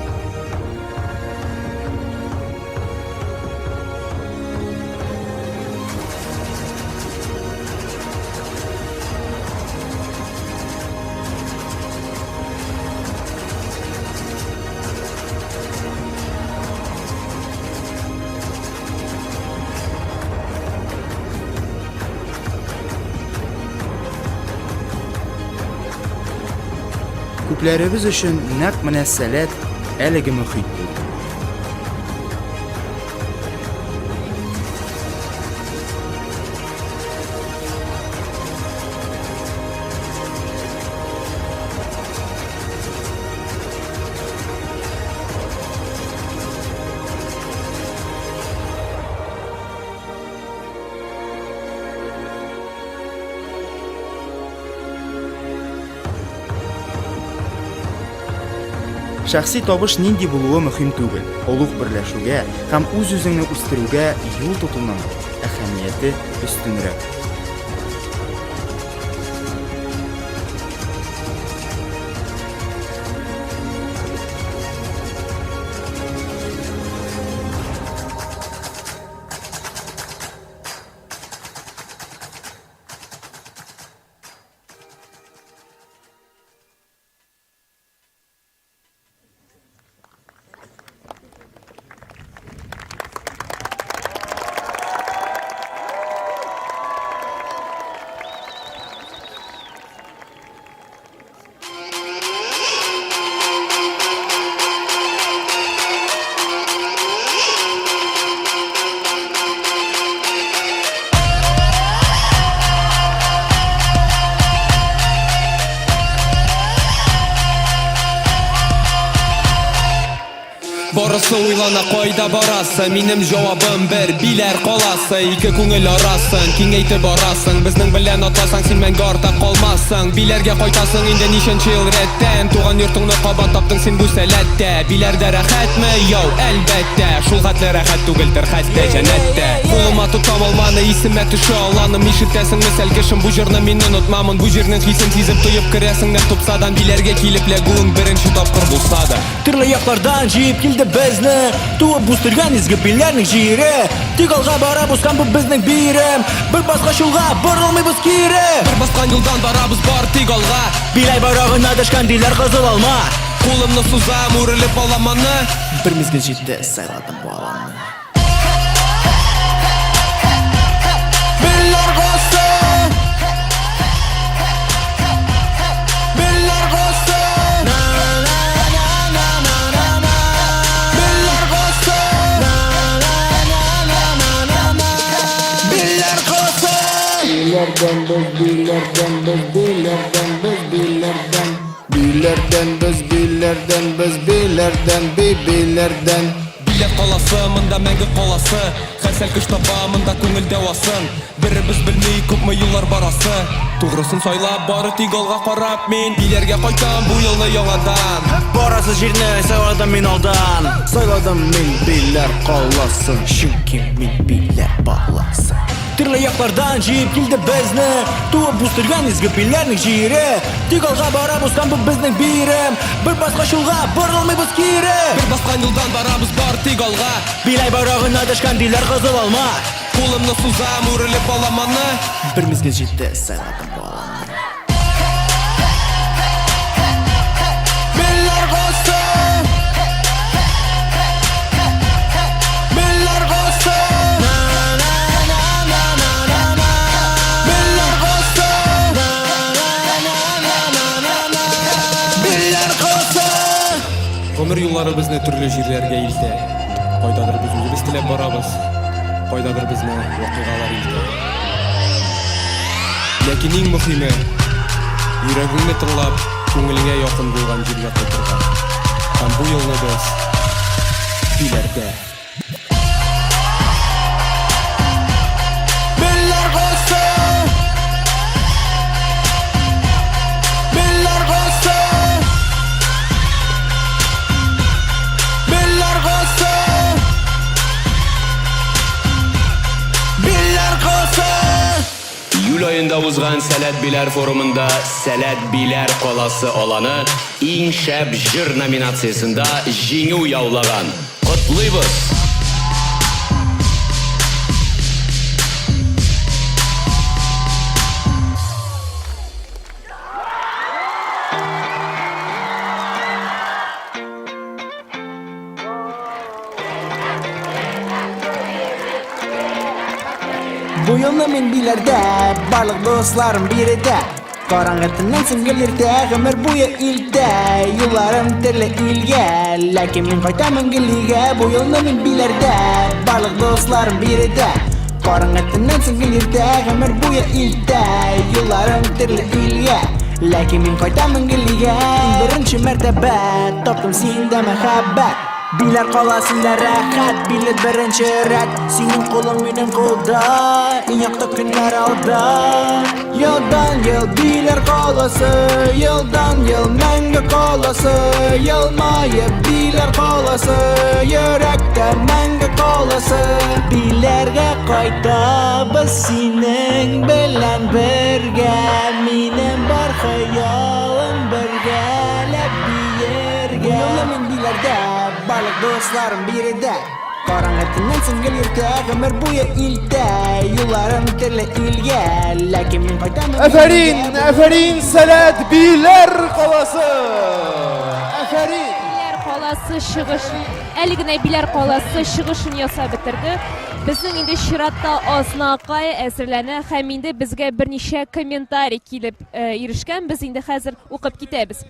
Күпләребез өчен нәкъ менә Сәләт әлеге мохит булды. Шәхси табыш нинди булуы мөһим түгел, олуг берләшүгә һәм үз-үзеңне үстерүгә юл тотуның әһәмияте өстенрәк. Барысы уйлана кайда барасы Минем җавабым бер Биләр каласы Ике күңел арасын Киңәйтеп барасың Безнең белән атласаң син мәңге арта калмассың Биләргә кайтасың инде ничәнче ел рәттән Туган йортыңны кабат таптың син бу сәләттә Биләрдә рәхәтме? Яу, әлбәттә Шул хәтле рәхәт түгелдер хәтта җәннәттә Кулыма тотам алманы, исемә төшә аланым Ишетәсеңме, сәлкешем, бу җырны мин онытмамын Бу җирнең хисен сизеп тоеп керәсең нәкъ тупсадан Биләргә килеп ләгүең беренче тапкыр булса да Төрле яклардан җыеп килде безне Туып үстергән изге пилләрнең җире Тик алга бара узган бу безнең бирем Бер баскан юлга борылмыйбыз кире Бер баскан юлдан барабыз бар тик алга Биләй байрагына төшкән диләр кызыл алма Кулымны сузам, үрелеп алам аны Бер мизгел җитте, сайладым бу аланны. Биләрдән без, биләрдән без, биләрдән без, биләрдән. Биләрдән без, биләрдән без, биләрдән, би, биләрдән. Биләр каласы, монда мәңге каласы Хәсәл көч таба, монда күңел дәвасын Беребез белми, күпме юллар барасы Тугрысын сайлап, бары тик алга карап Мин Биләргә кайтам бу елны яңадан Барасы җирне сайладым мин алдан Сайладым мин Биләр каласын Чөнки мин Биләр баласы Төрле яклардан җыеп килде безне Туып үстергән изге пилләрнең җире Тик алга бара узган бу безнең бирем Бер баскан юлга борылмыйбыз кире Бер баскан юлдан барабыз бар тик алга Биләй байрагына төшкән диләр кызыл алма Кулымны сузам, үрелеп алам аны Бер мизгел җитте, сайладым бу аланны. Гомер юллары безне төрле җирләргә илтә. Кайдадыр без үзебез теләп барабыз, кайдадыр безне вакыйгалар илтә. Ләкин иң мөһиме, йөрәгеңне тыңлап, күңелеңә якын булган җиргә кайтырга. Һәм бу елны без Биләрдә. Биләр каласы! Биләр каласы! Биләр каласы! Биләр каласы! Июль аенда узган Сәләт Биләр форумында Сәләт Биләр каласы аланы Иң шәп җыр номинациясендә җиңү яулаган. Котлыйбыз! Бу елны мин Биләрдә, барлык дусларым биредә. Караңгы төннән соң гел иртә, гомер буе илтә. Юлларым төрле илгә, ләкин мин кайтамын гел өйгә. Бу елны мин Биләрдә, барлык дусларым биредә. Караңгы төннән соң гел иртә, гомер буе илтә. Юлларым төрле илгә, ләкин мин кайтамын гел өйгә. Иң беренче мәртәбә таптым синдә мәхәббәт. Биләр каласында рәхәт, билет беренче рәт. Синең кулың минем кулда, иң якты көннәр алда. Елдан ел Биләр каласы, елдан ел мәңге каласы. Елмаеп Биләр каласы, йөрәктә мәңге каласы. Биләргә кайтабыз синең белән бергә. Минем бар хыялым бергәләп биергә. Бу юлы мин Биләрдә, барлык дусларым биредә. Караңгы төннән соң гел иртә, гомер буе илтә. Юлларым төрле илгә, ләкин мин кайтамын. Афәрин, афәрин, Сәләт Биләр каласы! Афәрин! Биләр каласы чыгыш, әле генә Биләр каласы чыгышын ясап бетерде. Безнең инде чиратта Азнакай әзерләнә һәм инде безгә берничә комментарий килеп э, ирешкән. Без инде хәзер укып китәбез.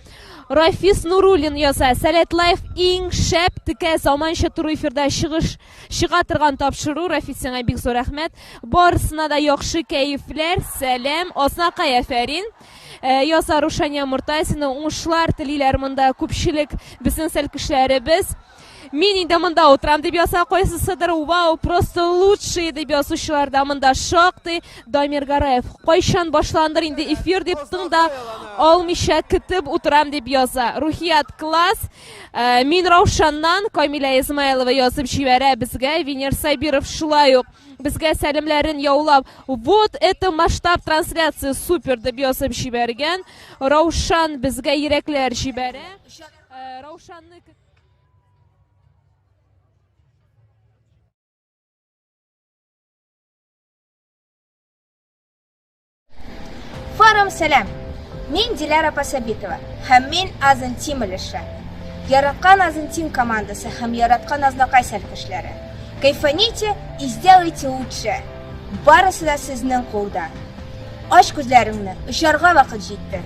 Рафис Нуруллин яза, Сәләт Лайф иң шәп, текә заманча туры эфирда чыгыш чыга торган тапшыру. Рафис, сиңа бик зур рәхмәт. Барысына да яхшы кәефләр, сәлам. Азнакай афәрин. Э, яза Рушания Муртазина, уңышлар телиләр монда күпчелек безнең сәлкешләребез. Мин инде монда утырам дип яза кайсысыдыр. Вау, просто лучшие дип язучылар да монда шактый. Дамир Гараев, кайчан башландыр инде эфир дип тын да алмыйча көтеп утырам дип яза. Рухият класс. Э, мин Раушаннан Камилә Измайлова язып җибәрә безгә. Венер Сабиров шулай ук безгә сәламләрен яулап, вот это масштаб трансляция супер дип язып җибәргән. Раушан безгә йөрәкләр җибәрә. Э, Раушанны Форум сәлам! Мин Диляра апа Сабитова һәм мин Азын Тим өлеше. Яраткан Азын Тим командасы һәм яраткан Азнакай сәлкешләре. Кайфаните и сделайте лучше. Барысы да сезнең кулда. Ач күзләреңне, очарга вакыт җитте.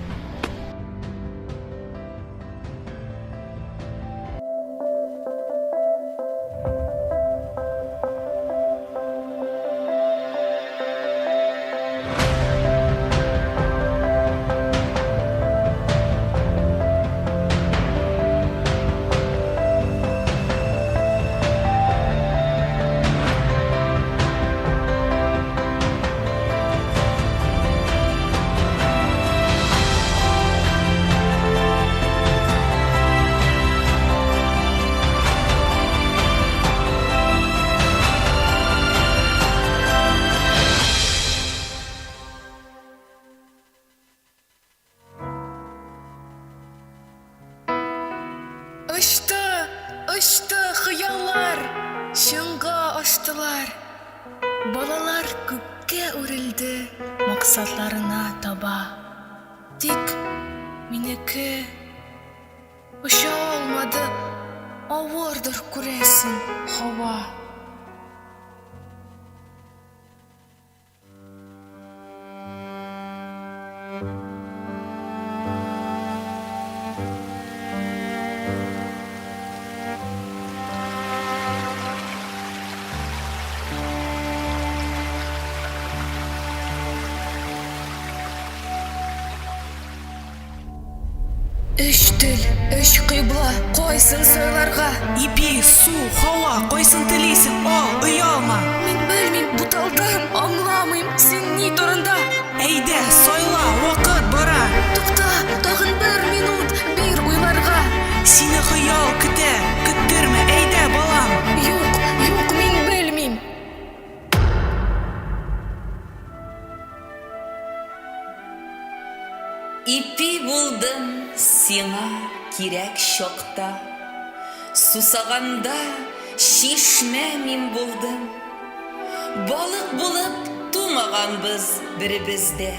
Очты, очты хыяллар, чынга аштылар. Балалар күккә үрелде максатларына таба. Тик минеке оча алмады, авырдыр, күрәсең, һава. Өч тел. Өч кыйбла, кайсын сайларга? Ипи, су, һава, кайсын телисең, ал, оялма. Мин белмим, буталдым, аңламыйм, син ни турында? Әйдә, сайла, вакыт бара. Тукта, тагын бер минут, бир уйларга. Сине хыял көтә, көттермә, әйдә, балам. Юк, юк, мин белмим. Ипи булдым сиңа кирәк чакта, Сусаганда чишмә мин булдым. Балык булып тумаганбыз беребез дә,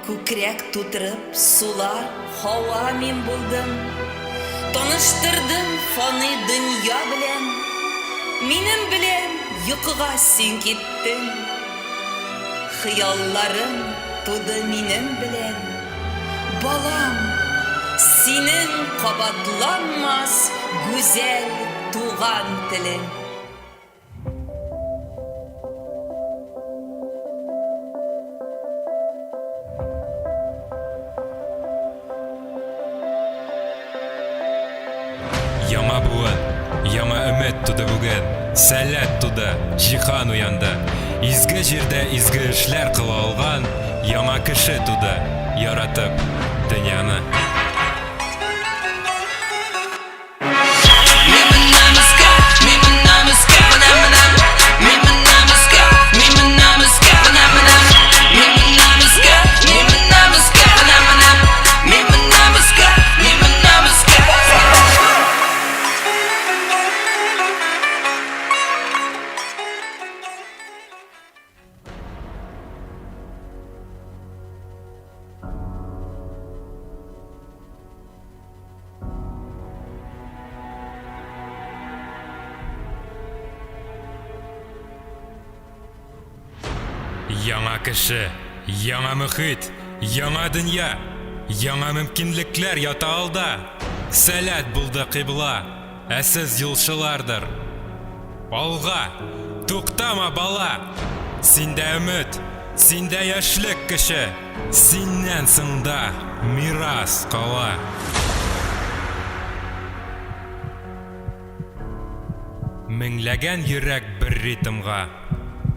Күкрәк тутырып сулар һава мин булдым. Таныштырдым фани дөнья белән, Минем белән йокыга син киттең. Хыялларым туды минем белән, Балам, синең кабатланмас гүзәл туган телең. Яңа буын, яңа өмет туды бүген. Сәләт туды, җиһан уянды. Изге җирдә изге эшләр кыла алган яңа кеше туды, яратып дөньяны. Яңа кеше, яңа мөхит, яңа дөнья, яңа мөмкинлекләр ята алда. Сәләт булды кыйбла, ә сез юлчылардыр. Алга! Туктама, бала! Синдә өмет, синдә яшьлек көче, синнән соң да мирас кала. Меңләгән йөрәк бер ритмга.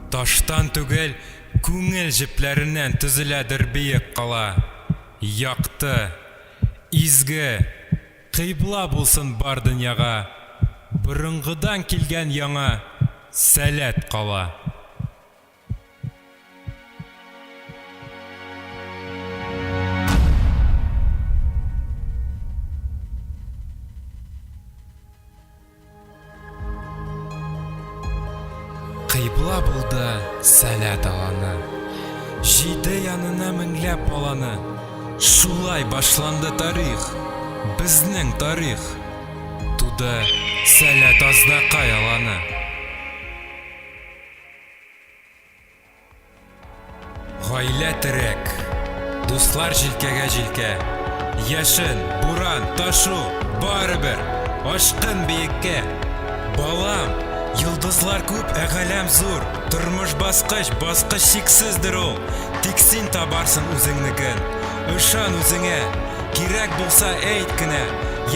Таштан түгел, күңел җепләреннән төзеләдер биек кала. Якты, изге, кыйбла булсын бар дөньяга. Борынгыдан килгән яңа сәләт кала. Кыйбла булды Сәләт аланы. Җыйды янына меңләп баланы. Шулай башланды тарих, безнең тарих. Туды Сәләт Азнакай аланы. Гаилә терәк, дуслар җилкәгә җилкә. Яшен, буран, ташу, барыбер, ашкын биеккә. Балам, йолдызлар күп, ә галәм зур. Тормыш баскыч, баскыч чиксездер ул. Тик син табарсың үзеңнекен. Ышан үзеңә. Кирәк булса әйт кенә.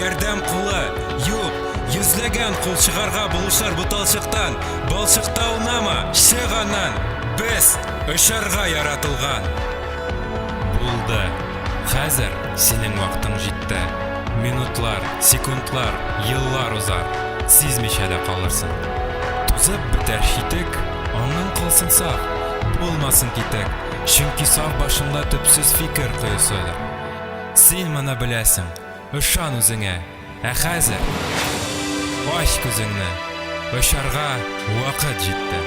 Ярдәм кулы, юк, йөзләгән кул чыгарга булышыр буталчыктан. Балчыкта аунама, чык аннан. Без очарга яратылган. Булды. Хәзер синең вактың җитте. Минутлар, секундлар, еллар узар. Сизмичә дә калырсың. Тузып бетәр читек, аңың калсын саф, булмасын китек. Чөнки саф башыңда төпсез фикер коесыдыр. Син моны беләсең, ышан үзеңә. Ә хәзер ач күзеңне, очарга вакыт җитте.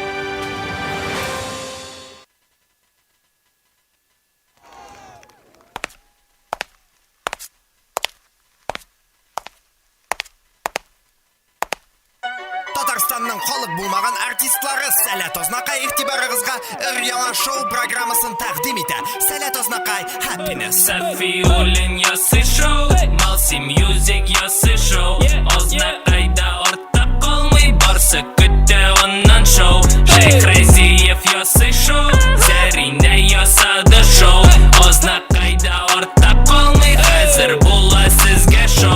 Татарстанның халык булмаган артистлары Сәләт Азнакай игътибарыгызга өр-яңа шоу программасын тәкъдим итә. Сәләт Азнакай Happiness. Сафиуллин ясый шоу, Малси Мьюзик ясый шоу. Азнакайда артта калмый, барсы көтә аннан шоу. Шәйхразиев ясый шоу, Зәринә ясады шоу. Азнакайда артта калмый, хәзер була сезгә шоу.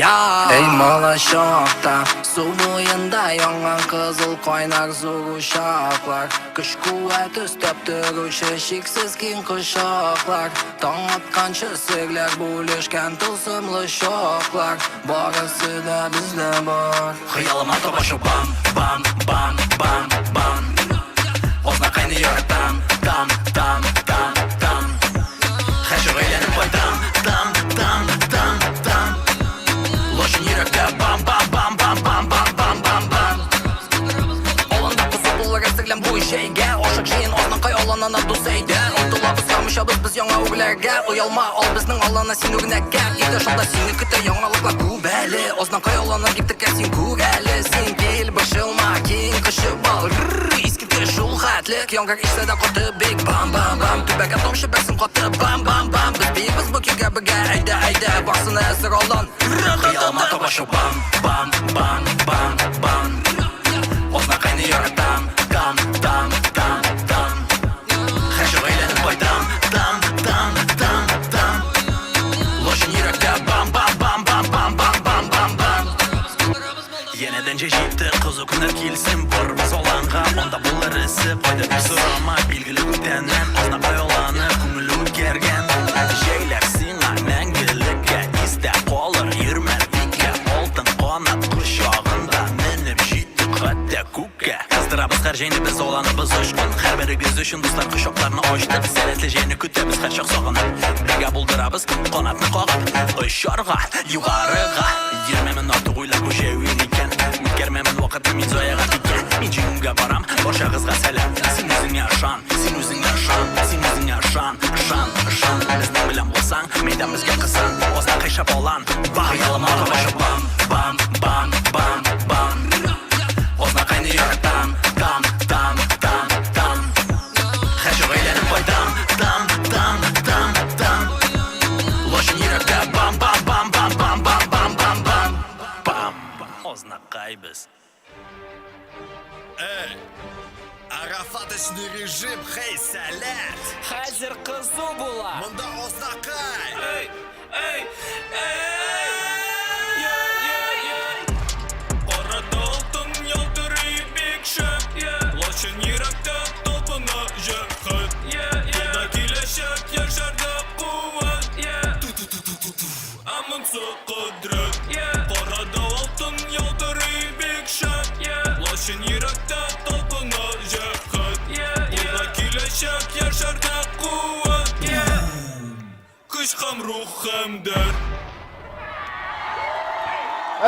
Эй, малачакта су буенда янган кызыл кайнар зур учаклар, көч куәт өстәп торучы чиксез киң кочаклар, таң атканчы серләр бүлешкән тылсымлы чаклар, барысы да бездә бар. Хыялыма таба чабам, бам, бам, бам, бам. Азнакайны яратам, там, там, там, там. Һәрчак әйләнеп кайтам, там, там, там, там. Лачын йөрәктә бам, бам, бам, бам, бам, бам, бам, бам, бам. Аланда кызу булыр әзерлән бу җәйгә. Ашык җыен Азнакай аланына дус әйдә. Омтылабыз һәм очабыз без яңа үрләргә. Оялма, ал безнең аланы син үрнәккә. Иртә шунда сине көтә яңалыклар күп әле. Азнакай аланы бик текә син күр әле. Син кил, борчылма, киң кочып ал. Рррр, Искиткеч шул хәтле. Яңгыр исә дә каты бик. Бам-бам-бам, түбәгә тамчы бәрсен каты. Бам-бам-бам, без биибез бу көйгә бергә. Әйдә, әйдә, барсына әзер алан. Хыялыма таба чабам, бам, бам, бам, бам. Азнакайны яратам, там, там, там, там. Һәрчак әйләнеп кайтам, там, там, там, там. Лачын йөрәктә бам, бам, бам, бам, бам, бам, бам, бам, бам. Янәдән җәй җитте, кызу көннәр килсен, барырбыз аланга, анда булыр эсе, кайда дип сорама, билгеле күптәннән, Азнакай аланы күңелле үткәргән. Җәйләр сиңа мәңгелеккә истә калыр, йөрмә тиккә, алтын канат кочагында менеп җиттек хәтта күккә. Кыздырабыз һәр җәйне без аланыбыз очкын, һәрберегез өчен дуслар кочакларны ачтык, сәләтле җәйне көтәбез һәрчак сагынып, бергә булдырабыз канатны кагып, очарга, югарыга. Йөрмәмен артык уйлап бу җәй уен икән, үткәрмәмен вакытны мин заяга тиккә. Мин җиңүгә барам, барчагызга сәлам. Син үзеңә ышан, син үзеңә ышан, син үзеңә ышан, ышан, ышан. Безнең белән булсаң, мәйдан безгә кысан. Азнакай шәп алан, бам, Хыялыма таба чабам, бам, бам, бам, бам. Азнакайны яратам, там, там, там, там. Һәрчак әйләнеп кайтам, там, там, там, там. Лачын йөрәктә бам, бам, бам, бам, бам, бам, бам, бам, бам. Бам! Азнакай без. Эй, арафаточный режим, хей, сәләт! Хәзер кызу була. Монда Азнакай! Эй, эй, эй! Арада алтын ялтырый бик шәп. Лачын йөрәктә талпына җәрхәт. Юлда киләчәк яшәргә куәт. Ту-ту-ту-ту-ту-ту. Ә монсы кодрәт. Карада алтын ялтырый бик шәп. Лачын йөрәктә талпына җәрхәт. Юлда киләчәк яшәргә куәт. Көч һәм рух һәм дәрт.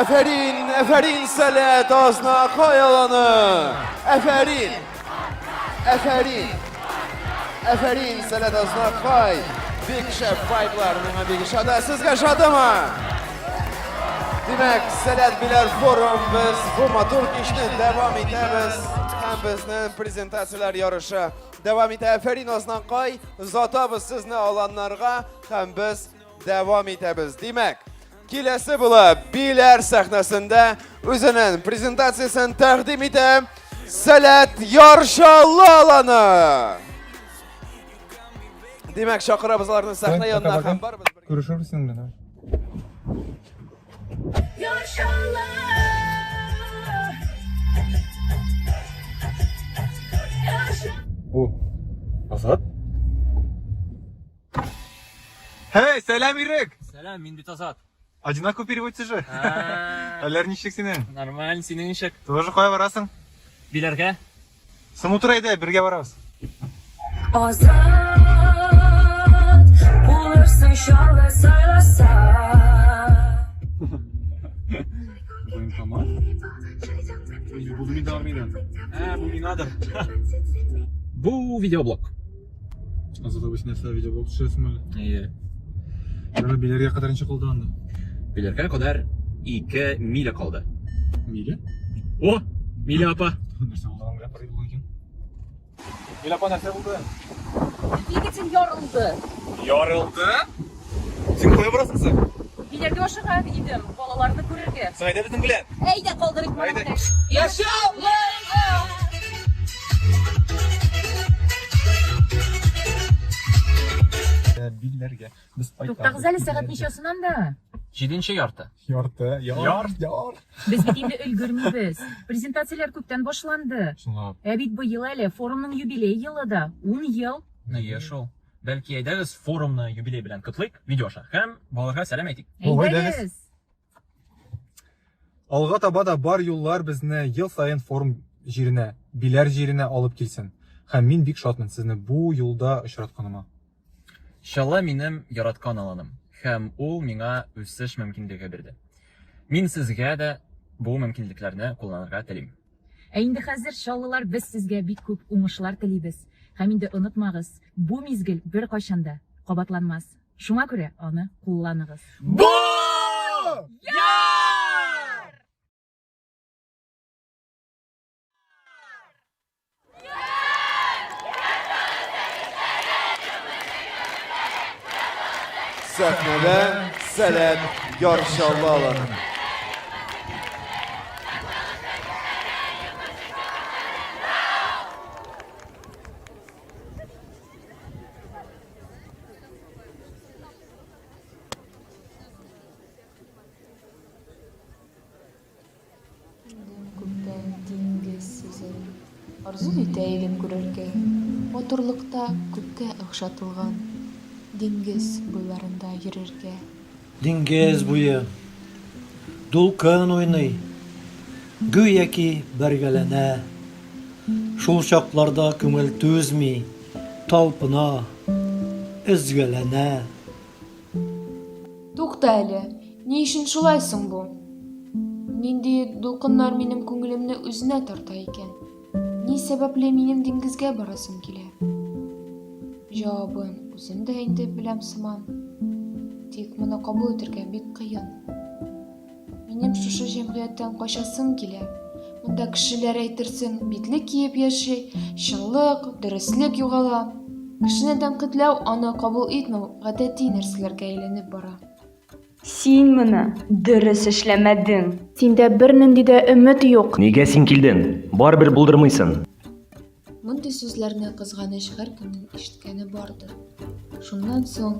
Әфәрин, әфәрин, Сәләт Азнакай аланы! Әфәрин! Әфәрин! Әфәрин, Сәләт Азнакай! Бик шәп вайблар миңа бик ошады. Сезгә ошадымы? Димәк, Сәләт Биләр форум без бу матур кичне дәвам итәбез һәм безнең презентацияләр ярышы дәвам итә. Әфәрин Азнакай, озатабыз сезне аланнарга һәм без дәвам итәбез. Димәк, киләсе була Биләр сәхнәсендә үзенең презентациясен тәкъдим итә Сәләт Яр Чаллы аланы. Димәк, чакырабыз аларны сәхнә янына һәм барыбыз бергә. Күрешербез синең белән. Яр Чаллы! О, Азат? Һей, сәлам, Ирек! Сәлам, мин бит Азат. Одинаково переводится же. Хәлләр ничек синең? Нормаль, синең ничек? Тоже кая барасың? Биләргә. Соң утыр әйдә, бергә барабыз. Азат булырсың Чаллы сайласа. Военкомат? Буду мин армиядән. Ә, бу миңадыр. Бу видеоблог. Азат абый, син нәрсә видеоблог төшерәсең әле? Әйе. Ярар, Биләргә кадәр ничә калды анда? Биләргә кадәр 2 миля калды. Миля? О, Миля апа. Нәрсә булды аның белән? Пари булган икән. Миля апа, нәрсә булды? Двигатель ярылды. Ярылды? Син кая барасың соң? Биләргә ашыга идем, балаларны күрергә. Соң әйдә безнең белән. Әйдә калдырыйк Әйдә. моны. Яшәү! Биләргә. Без Туктагыз әле, сәгать ничәсен анда? Җиденче ярты. Ярты, яр, Яр. яр. Без бит инде өлгермибез. Презентацияләр күптән башланды. Чынлап. Ә бит быел әле форумның юбилей елы да, ун ел. Нигә шул? Бәлки әйдәгез форумны юбилей белән котлыйк видео аша һәм балаларга сәлам әйтик. Әйдәгез! Алга таба да бар юллар безне ел саен форум җиренә, Биләр җиренә алып килсен. Һәм мин бик шатмын сезне бу юлда очратканыма. Чаллы минем яраткан аланым һәм ул миңа үсеш мөмкинлеге бирде. Мин сезгә дә бу мөмкинлекләрне кулланырга телим. Ә инде хәзер, чаллылар, без сезгә бик күп уңышлар телибез. Һәм инде онытмагыз, бу мизгел беркайчан да кабатланмас. Шуңа күрә аны кулланыгыз. Бу яр! Сәхнәдә Сәләт Яр Чаллы аланы. Белдем күптән диңгез сүзен, Арзу итә идем күрергә. Матурлыкта күпкә охшатылган Диңгез буйларында йөрергә. Диңгез буе. Дулкын уйный, Гүяки бәргәләнә. Шул чакларда күңел түзми, Талпына, өзгәләнә. Тукта әле, ни өчен шулай соң бу? Нинди дулкыннар минем күңелемне үзенә тарта икән? Ни сәбәпле минем диңгезгә барасым килә? Җавабын үзем дә инде беләм сыман. Тик моны кабул итәргә бик кыен. Минем шушы җәмгыятьтән качасым килә. Монда кешеләр әйтерсең битлек киеп яши, чынлык, дөреслек югала. Кешене тәнкыйтьләү, аны кабул итмәү гадәти нәрсәләргә әйләнеп бара. Син моны дөрес эшләмәдең. Синдә бернинди дә өмет юк. Нигә син килдең? Барыбер булдырмыйсың. Мондый сүзләрне кызганыч һәркемнең ишеткәне бардыр. Шуннан соң,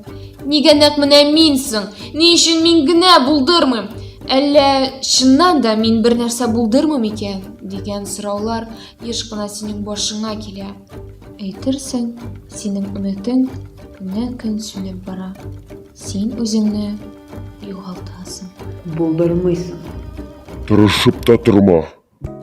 нигә нәкъ менә мин соң? Ни өчен мин генә булдырмыйм? Әллә чыннан да мин бер нәрсә булдырмыйм икән? дигән сораулар еш кына синең башыңа килә. Әйтерсең, синең өметең көннән-көн сүнеп бара. Син үзеңне югалтасың. Булдырмыйсың. Тырышып та торма.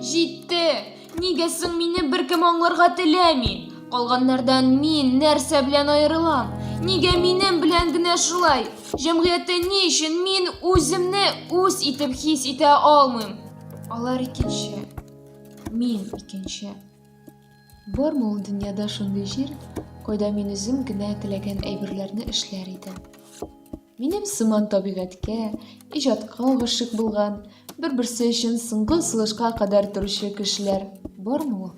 Җитте! Нигә соң мине беркем аңларга теләми? Калганнардан мин нәрсә белән аерылам? Нигә минем белән генә шулай? Җәмгыятьтә ни өчен мин үземне үз итеп хис итә алмыйм? Алар икенче. Мин икенче. Бармы ул дөньяда шундый җир, кайда мин үзем генә теләгән әйберләрне эшләр идем? Минем сыман табигатькә, иҗатка гашыйк булган, бер-берсе өчен соңгы сулышка кадәр торучы кешеләр бармы ул?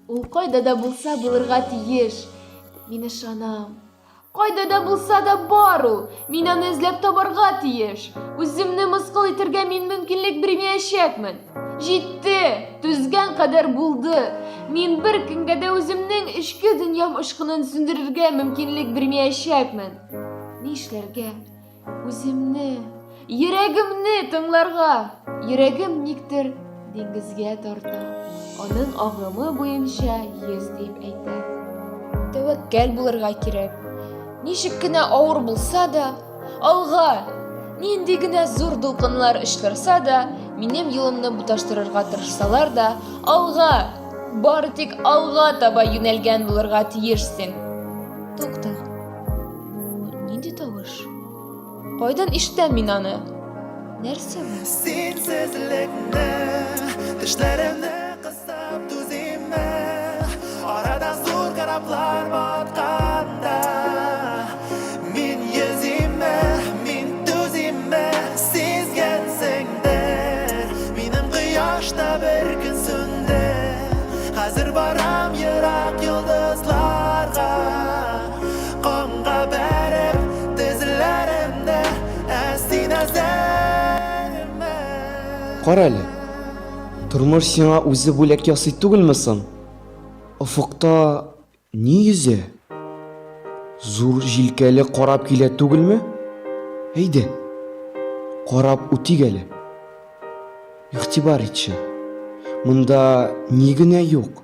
Ул кайда да булса булырга тиеш. Мин ышанам. Кайда да булса да бар ул. Мин аны эзләп табарга тиеш. Үземне мыскыл итәргә мин мөмкинлек бирмәячәкмен. Җитте! Түзгән кадәр булды. Мин бер кемгә дә үземнең эчке дөньям очкынын сүндерергә мөмкинлек бирмәячәкмен. Нишләргә? Үземне, йөрәгемне тыңларга. Йөрәгем никтер диңгезгә тарта. Аның агымы буенча йөз дип әйтә. Тәвәккәл булырга кирәк. Ничек кенә авыр булса да, алга! Нинди генә зур дулкынлар очтырса да, минем юлымны буташтырырга тырышсалар да, алга! Бары тик алга таба юнәлгән булырга тиешсең. Тукта. Бу нинди тавыш? Кайдан ишетәм мин аны? Нәрсә бу? Синсезлекне тешләремне кысып түзимме? Арада зур кораблар батканда Мин йөзимме, мин түзимме? Сизгәнсеңдер, минем кояш та бер көн сүнде. Хәзер барам ерак йолдызларга Комга бәреп тезләремне Ә син әзерме? Кара әле, тормыш сиңа үзе бүләк ясый түгелме соң? Офыкта ни йөзә? Зур җилкәле карап килә түгелме? Әйдә. Карап үтик әле. Игътибар итче. Монда ни генә юк.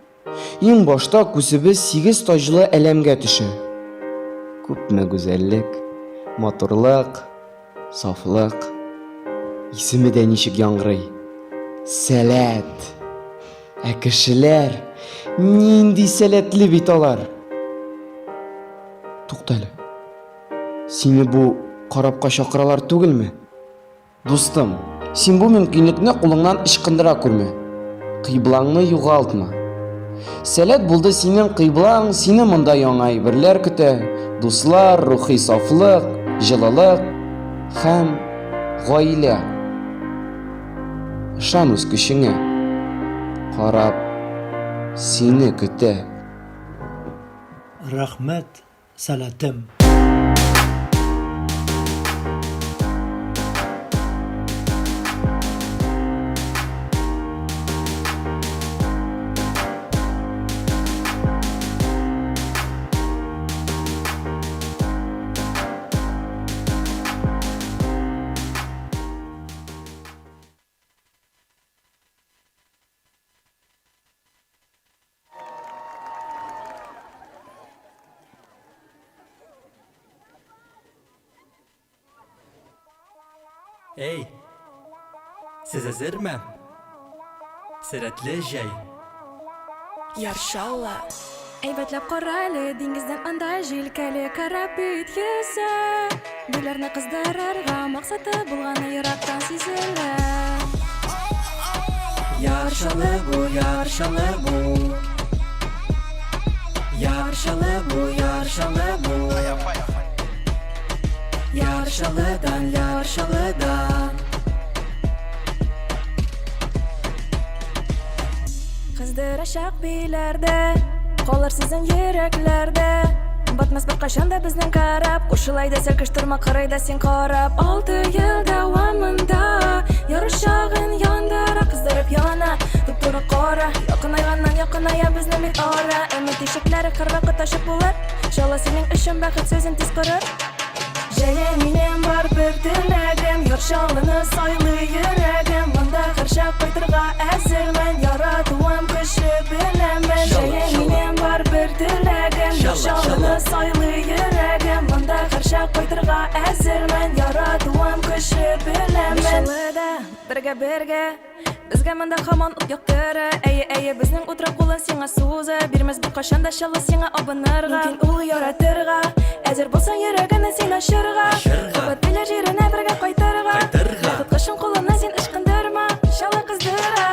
Иң башта күзебез сигез таҗлы әләмгә төшә. Күпме гүзәллек, матурлык, сафлык. Исеме дә ничек яңгырый. Сәләт. Ә кешеләр нинди сәләтле бит алар. Туктале. Сине бу корабка чакыралар түгелме? Дустым, син бу мөмкинлекне кулыңнан ычкындыра күрмә. Кыйблаңны югалтма. Сәләт булды синең кыйблаң, сине монда яңа әйберләр көтә, дуслар, рухи сафлык, җылылык һәм гаилә. Ышан үз көчеңә. Карап сине көтә. Рәхмәт Сәләтем. Эй, сез әзерме? Сәләтле җәй. Яр Чаллы. Әйбәтләп кара әле, диңгездән анда җилкәле кораб бит йөзә. Биләрне кыздырырга максаты булганы ерактан сизелә. Яр Чаллы бу, Яр Чаллы бу. Яр Чаллы бу, Яр Чаллы бу. Яр Чаллыдан, Яр Чаллыдан. Кыздырачак биләрдә, калыр сезнең йөрәкләрдә. Батмас беркайчан да безнең кораб. Кушыл әйдә, сәлкеш торма, кырыйда син карап. Алты ел дәвамында ярыш чагын яндыра, кыздырып яна, туп-туры кара. Якынайганнан якыная безнең бит ара. Өмет ишекләре һәрвакыт ачык булыр. Чаллы синең өчен бәхет сүзен тиз корыр. Җәйгә минем бар бер теләгем, Яр Чаллыны сайлый йөрәгем. Монда һәрчак кайтырга әзермен, яратуым көчле беләмен. Җәйгә минем бар бер теләгем, Яр Чаллыны сайлый йөрәгем. Монда һәрчак кайтырга әзермен, яратуым көчле беләмен. Чаллыда бергә-бергә Безгә монда һаман ут яктыра. Әйе, әйе, безнең утрау кулын сиңа суза. Бирмәс беркайчан да Чаллы сиңа абынырга. Мөмкин ул яратырга. Әзер булсаң йөрәгеңне син ачырга. Кабат Биләр җиренә бергә кайтырга. Бәхет кошын кулыннан син ычкындырма. Чаллы кыздыра.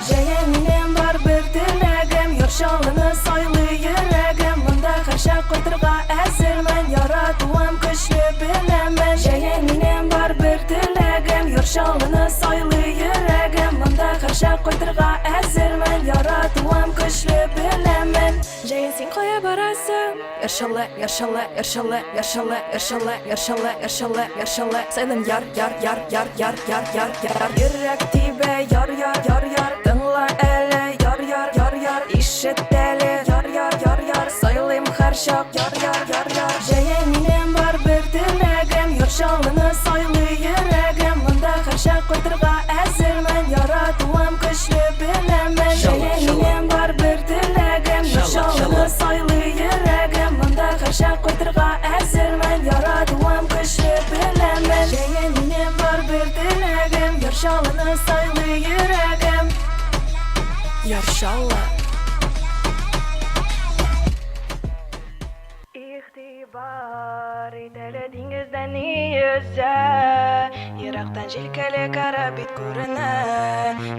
Җәйгә минем бар бер теләгем, Яр Чаллыны сайлый йөрәгем. Монда һәрчак кайтырга әзермен, яратуым көчле беләмен. Җәйгә минем бар бер теләгем, Яр Чаллыны сайлый йөрәгем. Монда һәрчак кайтырга әзермен, яратуым көчле беләмен. Җәен син кая барасың? Яр Чаллы, Яр Чаллы, Яр Чаллы, Яр Чаллы, Яр Чаллы, Яр Чаллы, Яр Чаллы, Яр Чаллы. Сайлыйм яр, яр, яр, яр, яр, яр, яр, яр. Йөрәк тибә, яр, яр, яр, яр. Тыңла әле, яр, яр, яр, яр. Ишет әле, яр, яр, яр, яр. Сайлыйм һәрчак, яр, яр, яр, яр. Җәйгә минем бар бер теләгем, Яр Чаллыны сайлый йөрәгем. Монда һәрчак кайтырга әзермен, яратуым көчле беләмен. Җәйгә минем бар бер теләгем, Яр Чаллыны сайлый йөрәгем. Монда һәрчак кайтырга әзермен, яратуым көчле беләмен. Җәйгә минем бар бер теләгем, Яр Чаллыны сайлый йөрәгем. Яр Чаллы. Игътибар ит әле, диңгездә ни йөзә? Ерактан җилкәле кораб бит күренә.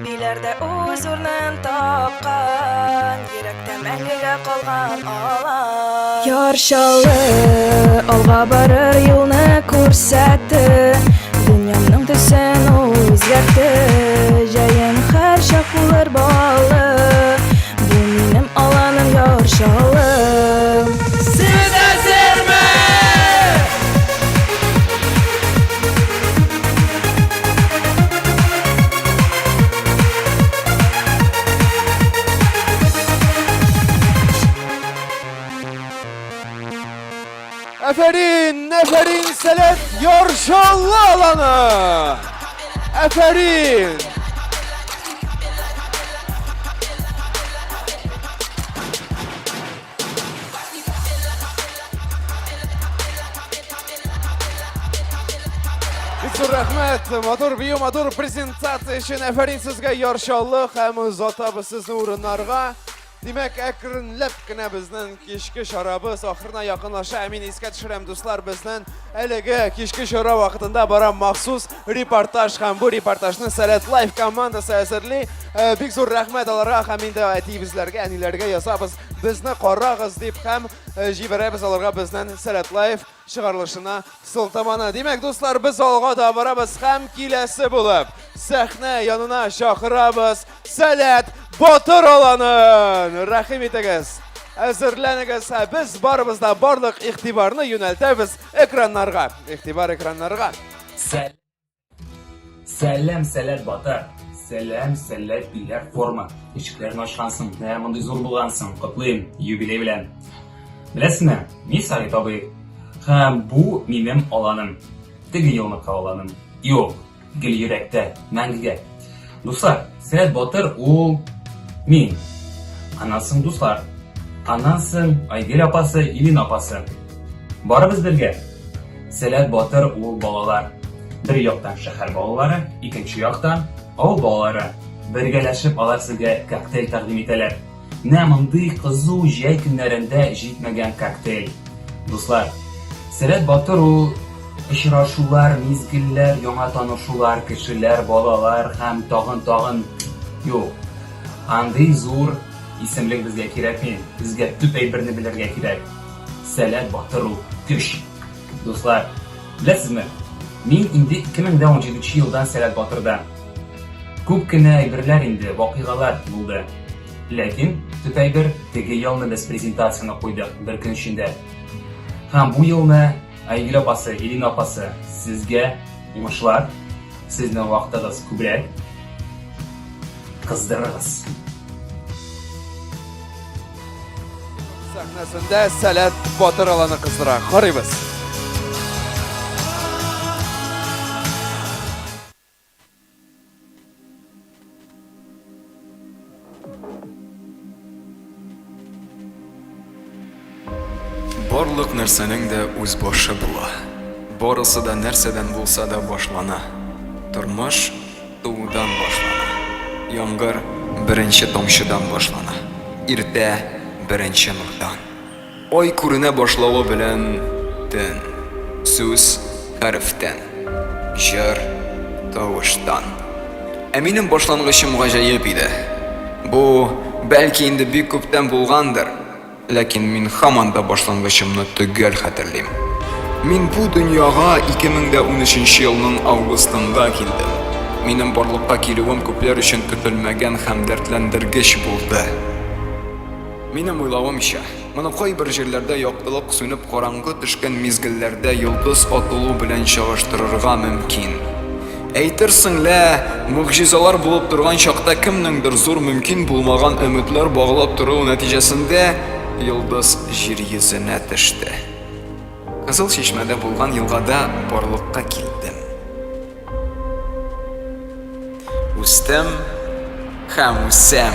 Биләрдә үз урынын тапкан, йөрәктә мәңгегә калган алан. Яр Чаллы алга барыр юлны күрсәтте, Дөньямның төсен ул үзгәртте. Җәен һәрчак булыр баллы, Бу минем аланым Яр Чаллы. Сез әзерме? Әфәрин, әфәрин, Сәләт Яр Чаллы аланы! Әфәрин! Бик зур рәхмәт, матур бию, матур презентация өчен әфәрин сезгә Яр Чаллы һәм озатабыз сезне урыннарга. Димәк, әкренләп кенә безнең кичке чарабыз ахырына якынлаша. Ә мин искә төшерәм, дуслар, безнең әлеге кичке чара вакытында бара махсус репортаж һәм бу репортажны Сәләт Лайф командасы әзерли. Э, бик зур рәхмәт аларга һәм инде әтиебезләргә, әниләргә язабыз. Безне карагыз дип һәм э, җибәрәбез аларга безнең Сәләт Лайф чыгарылышына сылтаманы. Димәк, дуслар, без алга таба барабыз һәм киләсе булып сәхнә янына чакырабыз Сәләт Батыр аланын. Рәхим итегез. Әзерләнегез, ә без барыбыз да барлык игътибарны юнәлтәбез экраннарга. Игътибар экраннарга. Сәл Сәлам, Сәләт Батыр! Сәлам, Сәләт Биләр форма. Ишекләрен ачкансың, менә мондый зур булгансың. Котлыйм, юбилей белән. Беләсезме, мин Сәгыйть абый. Һәм бу минем аланым. Теге елныкы аланым. Юк, гел йөрәктә, мәңгегә. Дуслар, Сәләт Батыр ул мин. Аннан соң дуслар. Аннан соң Айгөл апасы, Илина апасы. Барыбыз бергә. Сәләт Батыр ул балалар. Бер яктан шәһәр балалары, икенче яктан авыл балалары. Бергәләшеп алар сезгә коктейль тәкъдим итәләр. Менә мондый кызу җәй көннәрендә җитмәгән коктейль. Дуслар, Сәләт Батыр ул очрашулар, мизгелләр, яңа танышулар, кешеләр, балалар һәм тагын-тагын. Юк, андый зур исемлек безгә кирәкми. Безгә төп әйберне белергә кирәк. Сәләт Батыр ул көч. Дуслар, беләсезме, мин инде 2017 елдан Сәләт Батырда. Күп кенә әйберләр инде, вакыйгалар булды. Ләкин төп әйбер, теге елны без презентацияне куйдык бер көн эчендә. Һәм бу елны Айгөл апасы, Ирина апасы, сезгә уңышлар, сезнең вакытыгыз күбрәк. Кыздырыгыз. Сәхнәсендә Сәләт Батыр аланы кыздыра. Карыйбыз. Барлык нәрсәнең дә үз башы була. Барысы да нәрсәдән булса да башлана. Тормыш Туудан башлана. Яңгыр беренче тамчыдан башлана. Иртә беренче нурдан. Ай күренә башлавы белән төн. Сүз хәрефтән. Җыр тавыштан. Ә минем башлангычым гаҗәеп иде. Бу, бәлки, инде бик күптән булгандыр. Ләкин мин һаман да башлангычымны төгәл хәтерлим. Мин бу дөньяга 2013 елның августында килдем. Минем барлыкка килүем күпләр өчен көтелмәгән һәм дәртләндергеч булды. Минем уйлавымча, моны кайбер җирләрдә яктылык сүнеп караңгы төшкән мизгелләрдә йолдыз атылу белән чагыштырырга мөмкин. Әйтерсең лә, могҗизалар булып торган чакта кемнеңдер зур мөмкин булмаган өметләр баглап торуы нәтиҗәсендә йолдыз җир йөзенә төште. Кызыл чишмәдә булган елгада барлыкка килдем. Үстем һәм үсәм.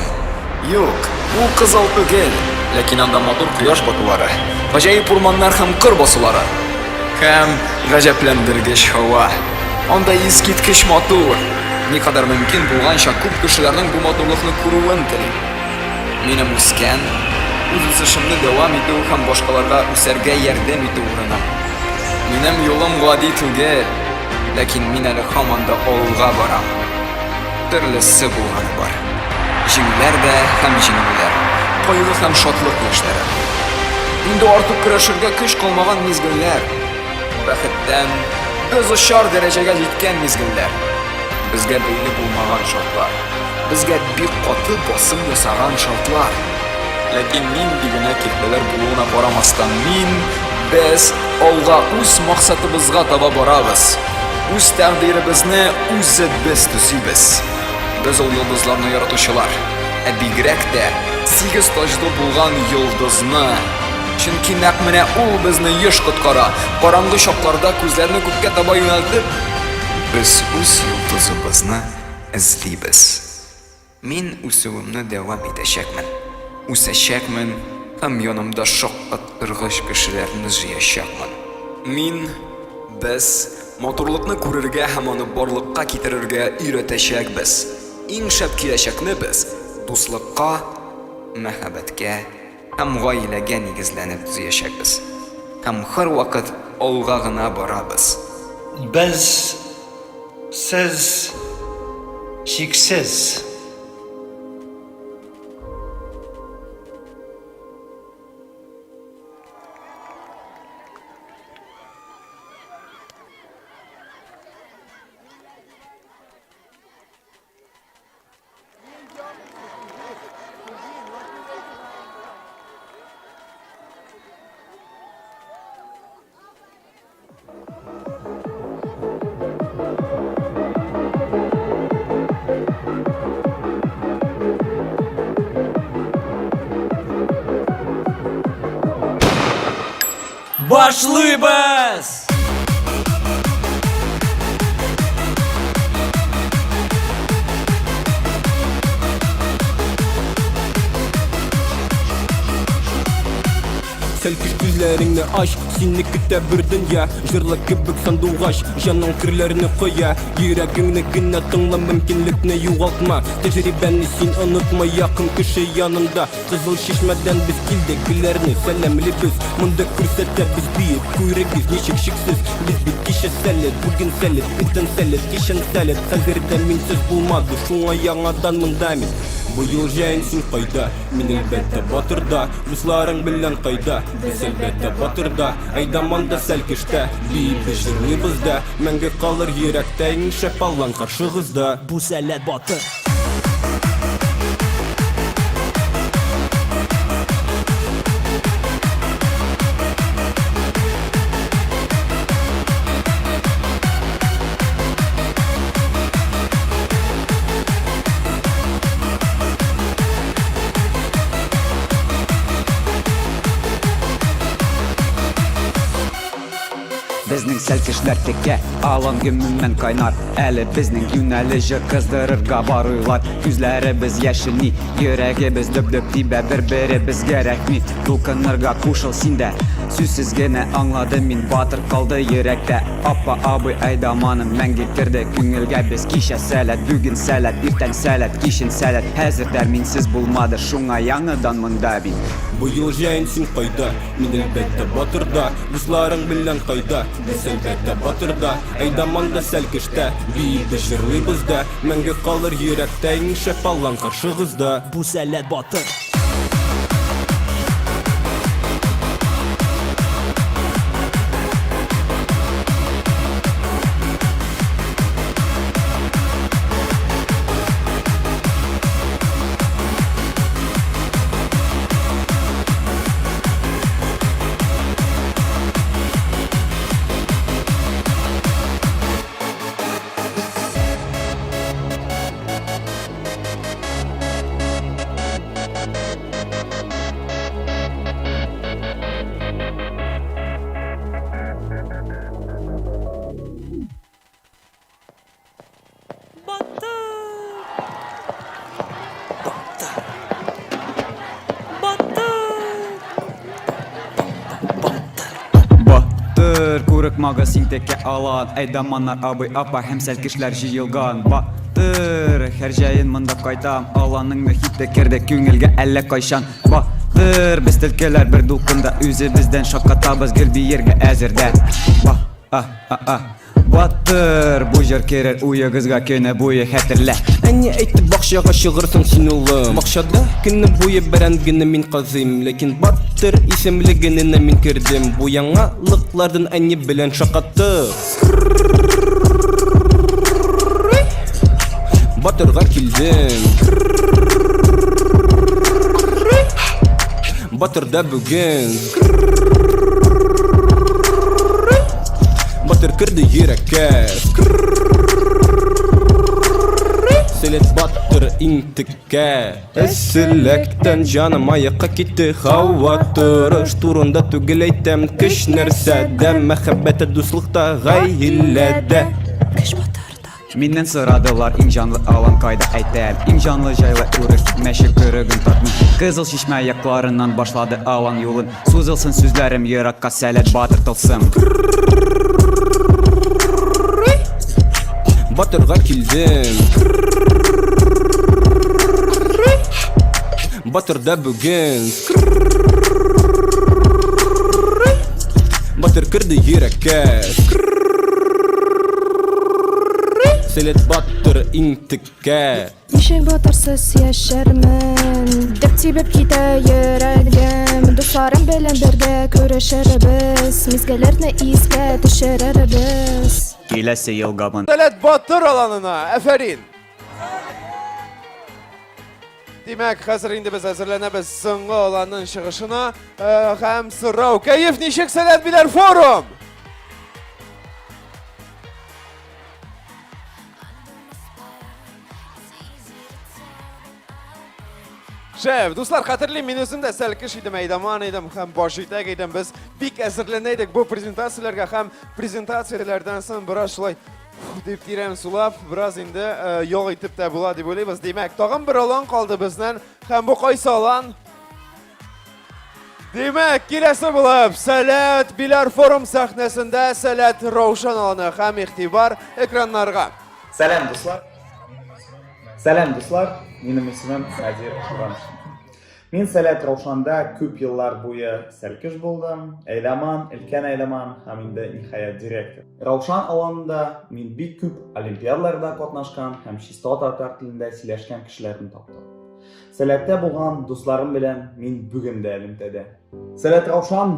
Юк, ул кызыл түгел, ләкин анда матур кояш батулары, гаҗәеп урманнар һәм кыр басулары. Һәм гаҗәпләндергеч һава. Анда искиткеч матур. Никадәр мөмкин булганча күп кешеләрнең бу матурлыкны күрүен телим. Минем үскән, үз үсешемне дәвам итү һәм башкаларга үсәргә ярдәм итү урыным. Минем юлым гади түгел, ләкин мин әле һаман да алга барам. Төрлесе булганы бар. Җиңүләр дә һәм җиңелүләр, кайгы һәм шатлык яшьләре. Инде артык көрәшергә көч калмаган мизгелләр. Бәхеттән без очар дәрәҗәгә җиткән мизгелләр. Безгә бәйле булмаган шартлар. Безгә бик каты басым ясаган шартлар. Ләкин нинди генә киртәләр булуына карамастан, мин, без алга үз максатыбызга таба барабыз. Үз тәкъдиребезне үзебез төзибез. Без ул йолдызларны яратучылар. Ә бигрәк тә сигез таҗлы булган йолдызны. Чөнки нәкъ менә ул безне еш коткара. Караңгы чакларда күзләрне күккә таба юнәлтеп, без үз йолдызыбызны эзлибез. Мин үсүемне дәвам итәчәкмен. Үсәчәкмен һәм янымда шаккаттыргыч кешеләрне җыячакмын. Мин, без, матурлыкны күрергә һәм аны барлыкка китерергә өйрәтәчәкбез. Иң шәп киләчәкне без дуслыкка, мәхәббәткә һәм гаиләгә нигезләнеп төзиячәкбез. Һәм һәрвакыт алга гына барабыз. Без Сез чиксез. Башлыйбыз! Сәлкеш күзләреңне ач, сине көтә бер дөнья. Җырла кебек сандугач, җаның керләрне коя. Йөрәгеңне генә тыңла, мөмкинлекне югалтма. Тәҗрибәне син онытма, якын кеше янында. Кызыл чишмәдән без килдек, гөлләрне сәламлибез. Монда күрсәтәбез биеп, күрегез ничек шиксез. Без бит кичә сәләт, бүген сәләт, иртән сәләт, кичен сәләт. Хәзер дә минсез булмады, шуңа яңадан монда мин. Быел җәен син кайда? Мин әлбәттә Батырда. Дусларың белән кайда? Без әлбәттә Батырда. Әйдаман да сәлкештә, биибез, җырлыйбыз да. Мәңге калыр йөрәктә иң шәп алан каршыгызда. Бу сәләт батыр. Безнең сәлкешләр текә, алан гомумән кайнар. Әле безнең юнәлеш җыр кыздырырга барыйлар. Күзләребез яшелни, йөрәгебез дөп-дөп тибә, бер-беребезгә рәхмит. Дулкыннарга кушыл син дә. Сүзсез генә аңладым мин, батыр калды йөрәктә. Апа, абый, әйдаманым мәңге керде күңелгә. Без кичә сәләт, бүген сәләт, иртән сәләт, кичен сәләт. Хәзер дә минсез булмады, шуңа яңадан монда мин. Быел җәен син кайда? Мин әлбәттә Батырда. Дусларың белән кайда? Без әлбәттә Батырда. Әйдаманда сәлкештә, биибез, җырлыйбыз да. Мәңге калыр йөрәктә иң шәп алан каршыгызда. Бу сәләт батыр. Батыр, курыкмагыз син текә алан. Әйдаманнар, абый, апа һәм сәлкешләр җыелган. Батыр, һәр җәен монда кайтам. Аланның мөхите керде күңелгә әллә кайчан. Батыр, без төлкеләр бер дулкында үзебездән шаккатабыз, гел биергә әзер дә. Ба, а, а, а. Батыр, бу җыр керер уегызга көне буе хәтерлә. Әни әйтте, бакчага чыгырсың син, улым. Бакчада көне буе бәрәңгене мин казыйм. Ләкин Батыр исемлегенә мин кердем. Бу яңалыклардан әни белән шаккаттык. Батырга килдем. Батырда бүген. Батыр керде йөрәккә. Сәләт батыр иң текә. Эсселектән җаным аякка китте. Һава торыш турында түгел әйтәм. Көч нәрсәдә, мәхәббәттә, дуслыкта, гаиләдә. Миннән сорадылар, иң җанлы алан кайда әйтәм. Иң җанлы җайлы үрек, мәче көреген тартмый. Кызыл чишмә якларыннан башлады алан юлын. Сузылсын сүзләрем еракка сәләт батыр тылсым. Батырга килдем. Батырда бүген. Батыр керде йөрәккә. Сәләт батыр иң теккә. Ничек батырсыз яшәрмен Дөп тибеп китә йөрәгем Дусларым белән бергә күрешербез Мизгелләрне искә төшерербез Киләсе елга мын. Сәләт батыр аланына, әфәрин! Димәк, хәзер инде без әзерләнәбез соңгы аланның чыгышына э, һәм сорау. Кәеф ничек Сәләт Биләр форум? Шәп, дуслар, хәтерлим, мин үзем дә сәлкеш идем, әйдаман идем һәм баш җитәк идем. Без бик әзерләнә идек бу презентацияләргә һәм презентацияләрдән соң бераз шулай дип тирән сулап, бераз инде э, ял итеп тә була дип уйлыйбыз. Димәк, тагын бер алан калды безнең. Һәм бу кайсы алан? Димәк, киләсе булып Сәләт Биләр форум сәхнәсендә Сәләт Раушан аланы һәм игътибар экраннарга. Сәлам, дуслар. Сәлам, дуслар. Минем исемем Надир Иваншин. Мин Сәләт Раушанда күп еллар буе сәлкеш булдым, әйдаман, өлкән әйдаман һәм инде ниһаять директор. Раушан аланында мин бик күп олимпиадаларда катнашкан һәм чиста татар телендә сөйләшкән кешеләрне таптым. Сәләттә булган дусларым белән мин бүген дә элемтәдә. Сәләт Раушан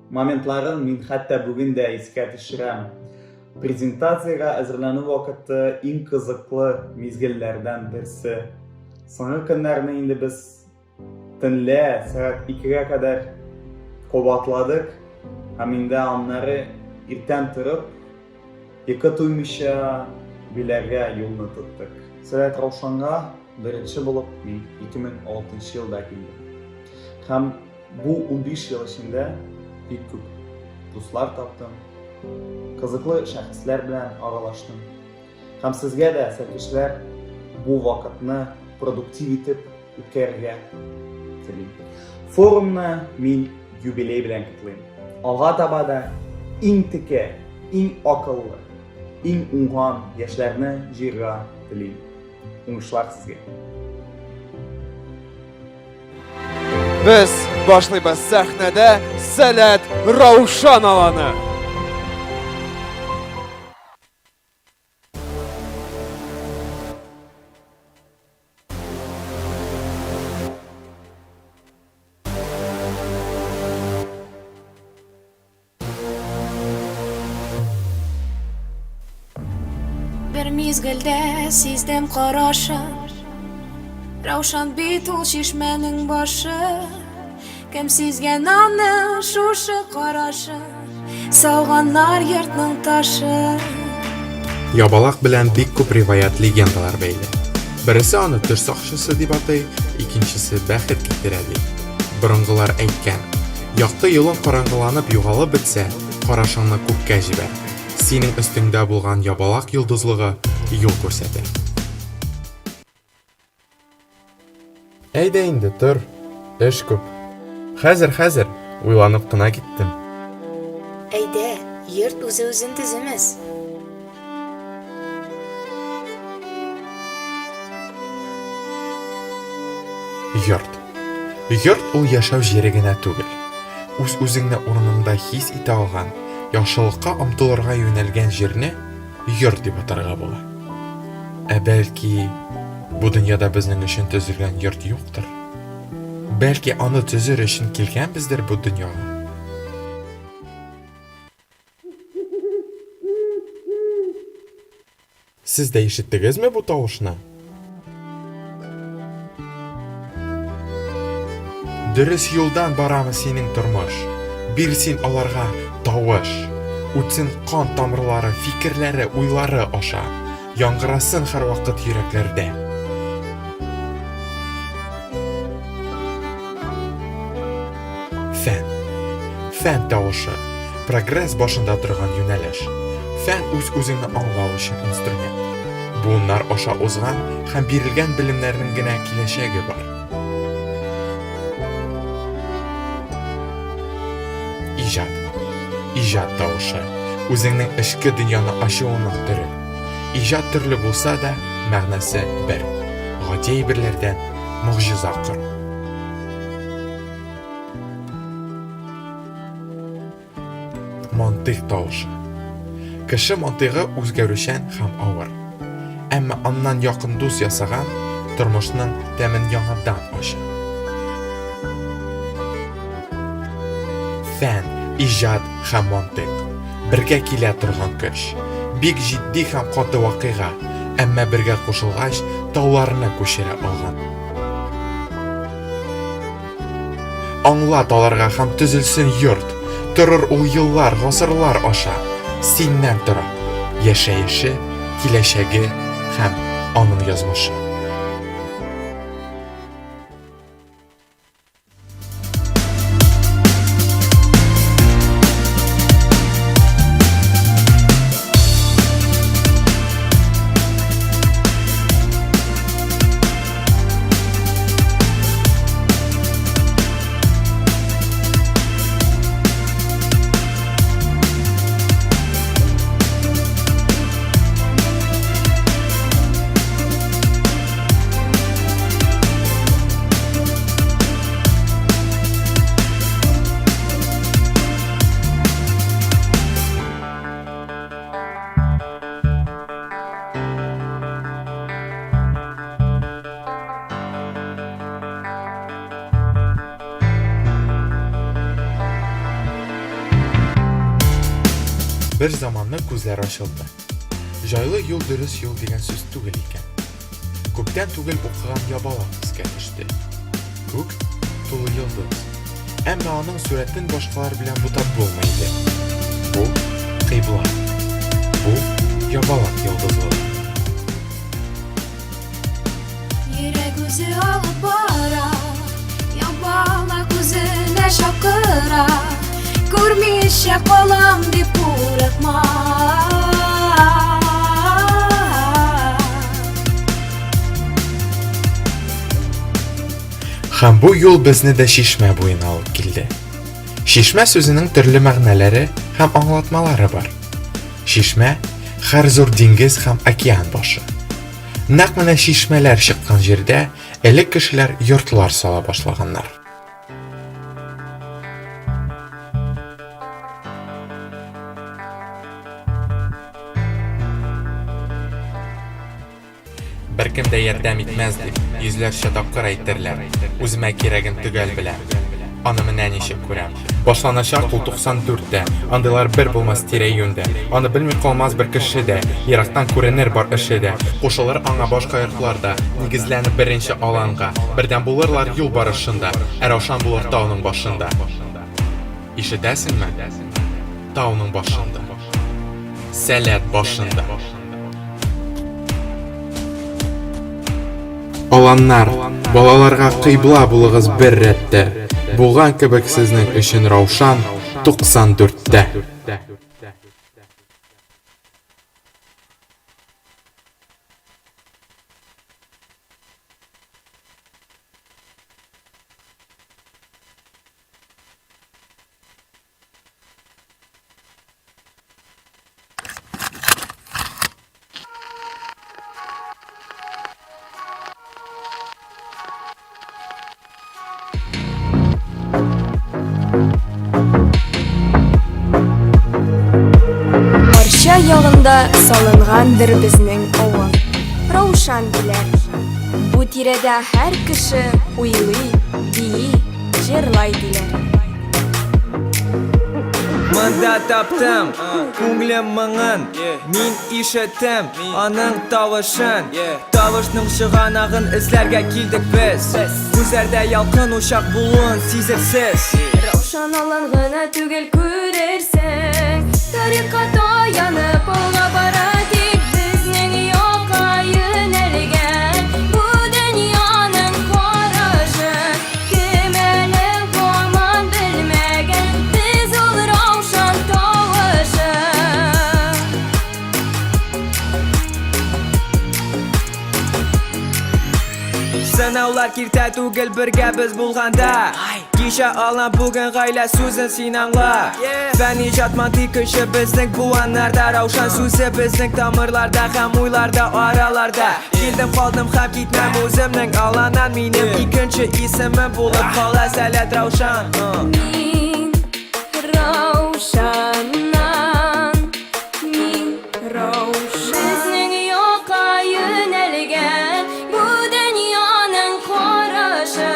моментларын мин хәтта бүген дә искә төшерәм. Презентациягә әзерләнү вакыты иң кызыклы мизгелләрдән берсе. Соңгы көннәрне инде без төнлә сәгать 2-гә кадәр кабатладык һәм инде аннары иртән торып Йокы туймыйча Биләргә юлны тоттык. Сәләт Раушанга беренче булып мин 2006 елда килдем. Һәм бу 15 ел эчендә бик күп дуслар таптым, кызыклы шәхесләр белән аралаштым. Һәм сезгә дә, сәлкешләр, бу вакытны продуктив итеп үткәрергә телим. Форумны мин юбилей белән котлыйм. Алга таба да иң текә, иң акыллы, иң уңган яшьләрне җыярга телим. Уңышлар сезгә! Без башлыйбыз сәхнәдә Сәләт Раушан аланы. Бер мизгелдә сиздем карашын Раушан бит ул чишмәнең башы Кем сизгән аны шушы карашын Салганнар йортның ташы Ябалак белән бик күп риваять легендалар бәйле. Бересе аны төш сакчысы дип атый, икенчесе бәхет китерә ди. Борынгылар әйткән, якты юлың караңгыланып югалып бетсә, карашыңны күккә җибәр. Синең өстеңдә булган ябалак йолдызлыгы юл күрсәтер. Әйдә инде, тор. Эш күп. Хәзер, хәзер, уйланып кына киттем. Әйдә, йорт үзе үзен төземәс. Йорт. Йорт ул яшәү җире генә түгел. Үз-үзеңне урыныңда хис итә алган, яхшылыкка омтылырга юнәлгән җирне йорт дип атарга була. Ә бәлки, бу дөньяда безнең өчен төзелгән йорт юктыр? Бәлки, аны төзер өчен килгәнбездер бу дөньяга? Сез дә ишеттегезме бу тавышны? Дөрес юлдан барамы синең тормыш? Бир син аларга тавыш. Үтсен кан тамырлары, фикерләре, уйлары аша. Яңгырасын һәрвакыт йөрәкләрдә. Фән. Фән тавышы. Прогресс башында торган юнәлеш. Фән үз-үзеңне аңлау өчен инструмент. Буыннар аша узган һәм бирелгән белемнәрнең генә киләчәге бар. Иҗат. Иҗат тавышы. Үзеңнең эчке дөньяны ачуының төре. Иҗат төрле булса да, мәгънәсе бер. Гади әйберләрдән могҗиза кору. Мантыйк тавышы. Кеше мантыйгы үзгәрүчән һәм авыр. Әмма аннан якын дус ясаган тормышның тәмен яңадан ача. Фән, иҗат һәм мантыйк бергә килә торган көч. Бик җитди һәм каты вакыйга, әмма бергә кушылгач, тауларны күчерә алган. Аңлат аларга һәм төзелсен йорт. Торыр ул еллар, гасырлар аша. Синнән тора яшәеше, киләчәге һәм аның язмышы. Бер заманны күзләр ачылды. Җайлы юл дөрес юл дигән сүз түгел икән. Күптән түгел укыган ябалак искә төште. Күк тулы йолдыз. Әмма аның сурәтен башкалар белән бутап булмый иде. Бу кыйбла. Бу ябалак йолдызлыгы. Йөрәк үзе алып бара, ябалак үзенә чакыра. Күрмичә калам дип курыкма. Һәм бу юл безне дә чишмә буена алып килде. Чишмә сүзенең төрле мәгънәләре һәм аңлатмалары бар. Чишмә һәр зур диңгез һәм океан башы. Нәкъ менә чишмәләр чыккан җирдә элек кешеләр йортлар сала башлаганнар. Беркем дә ярдәм итмәс дип, йөзләрчә тапкыр әйтерләр. Үземә кирәген төгәл беләм. Аны менә ничек күрәм. Башланачак ул 94 тә. Андыйлар бер булмас тирә-юньдә. Аны белми калмас бер кеше дә. Ерактан күренер бар эше дә. Кушылыр аңа башка йортлар да. Нигезләнеп беренче аланга. Бердәм булырлар юл барышында. Ә Раушан булыр тауның башында. Ишетәсеңме? Тауның башында. Сәләт башында. Аланнар, балаларга кыйбла булыгыз бер рәттә. Булган кебек сезнең өчен Раушан 94-тә. Арча ягында салынгандыр безнең авыл. Раушан диләр. Бу тирәдә һәр кеше уйлый, бии, җырлай диләр. Монда таптым күңлем моңын Мин ишеттем аның тавышын Тавышның чыганагын эзләргә килдек без Күзләрдә ялкын учак булуын сизерсез Раушан алан гына түгел күрерсең Тарихка таянып алга бара тик безнең як. Сынаулар киртә түгел бергә без булганда. Кичә алам бүген гаилә сүзен син аңла. Фән иҗат мантыйк көче безнең буыннарда. Раушан сүзе безнең тамырларда һәм уйларда араларда. Килдем калдым һәм китмәм үземнең аланнан. Минем икенче исемем булып кала Сәләт Раушан. Мин Раушаннан, мин Раушан. Безнең якка юнәлгән бу дөньяның карашы.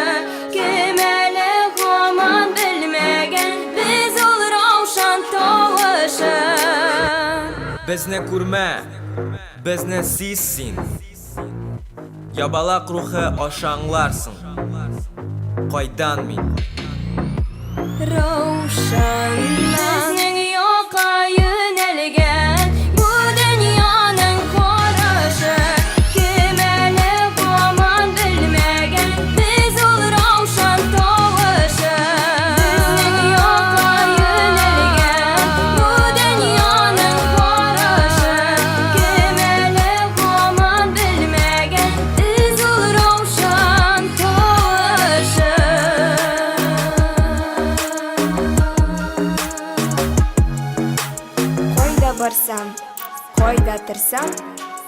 Кем әле һаман белмәгән, без ул Раушан тавышы. Безне күрмә, безне сиз син. Ябалак рухы аша аңларсың, кайдан мин. Раушан. Безнең якка юнәлгән бу дөньяның карашы. Кем әле һаман белмәгән, без ул Раушан тавышы. Безнең якка юнәлгән бу дөньяның карашы. Кем әле һаман белмәгән, без ул Раушан тавышы. Кайда барсам, кайда торсам,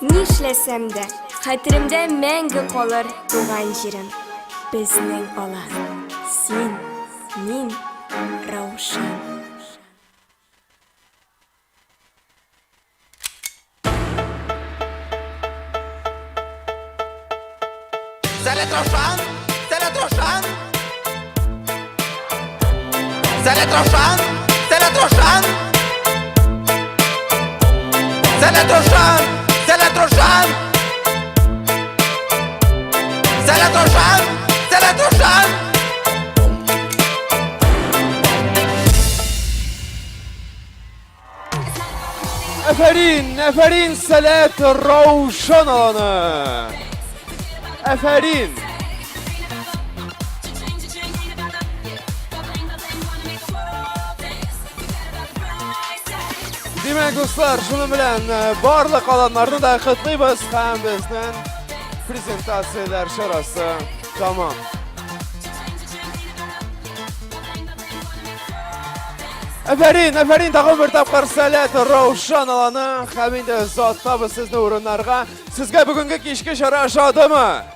нишләсәм дә, хәтеремдә мәңге калыр туган җирем, безнең алан. Син, мин, Раушан. Сәләт Раушан! Сәләт Раушан! Сәләт Раушан! Сәләт Раушан! Сәләт Раушан! Сәләт Раушан! Сәләт Раушан! Сәләт Раушан! Әфәрин, әфәрин, Сәләт Раушан аланы. Әфәрин. Димәк, дуслар, шуның белән э, барлык аланнарны да котлыйбыз һәм безнең презентацияләр чарасы тәмам. Әфәрин, әфәрин, тагын бер тапкыр Сәләт Раушан аланы һәм инде озатабыз сезне урыннарга. Сезгә бүгенге кичке чара ошадымы?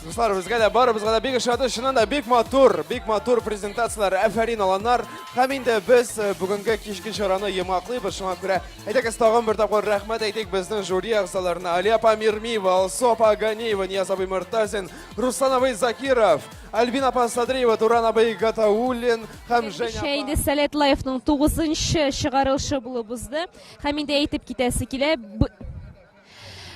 Дуслар, безгә дә барыбызга да бик ошады. Чыннан да бик матур, бик матур презентацияләр. Әфәрин аланнар. Һәм инде без э, бүгенге кичке чараны йомгаклыйбыз. Шуңа күрә әйдәгез тагын бер тапкыр рәхмәт әйтик безнең жюри әгъзаларына. Алия апа Мирмиева, Алсу апа Ганиева, Нияз абый Мортазин, Руслан абый Закиров, Альбина апа Садриева, Туран абый Гатауллин һәм Женя Кичә инде Сәләт Лайфның тугызынчы чыгарылышы булып узды. Һәм инде әйтеп китәсе килә,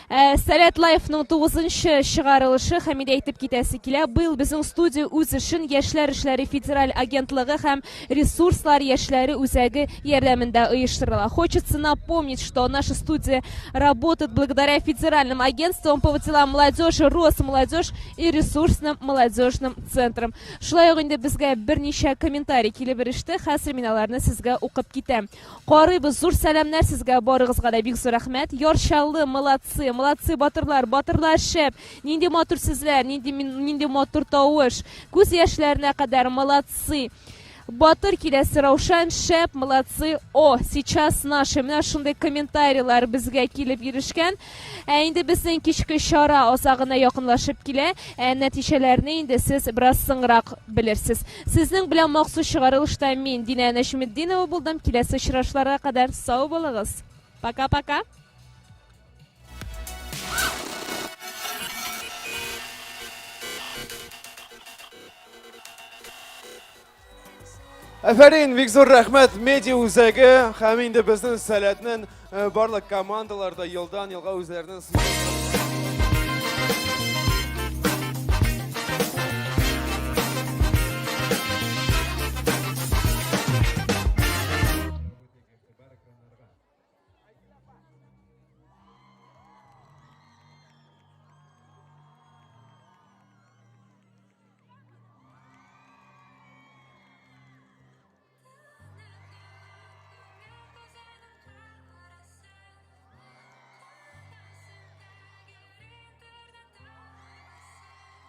Э, Сәләт Лайфның тугызынчы чыгарылышы һәм инде әйтеп китәсе килә, быел безнең студия үз эшен Яшьләр эшләре федераль агентлыгы һәм Ресурслар яшьләре үзәге ярдәмендә оештырыла. Хочется напомнить, что наша студия работает благодаря федеральным агентствам по делам молодежи, Росмолодежь и ресурсным молодежным центрам. Шулай ук инде безгә берничә комментарий килеп иреште. Хәзер мин аларны сезгә укып китәм. Карыйбыз, зур сәламнәр сезгә барыгызга да бик зур рәхмәт. Яр Чаллы, молодцы, молодцы, батырлар, батырлар шәп. Нинди матур сүзләр, нинди нинди матур тавыш. Күз яшьләренә кадәр молодцы. Батыр киләсе Раушан, шәп, молодцы. О, сейчас наши. Менә шундый комментарийлар безгә килеп ирешкән. Ә инде безнең кичке чара азагына якынлашып килә. Ә нәтиҗәләрне инде сез бераз соңрак белерсез. Сезнең белән махсус чыгарылышта мин, Динә Нәҗметдинова булдым. Киләсе очрашуларга кадәр сау булыгыз. Пока-пока. Әфәрин, бик зур рәхмәт медиа үзәге һәм инде безнең Сәләтнең э, барлык командалар да елдан елга үзләренең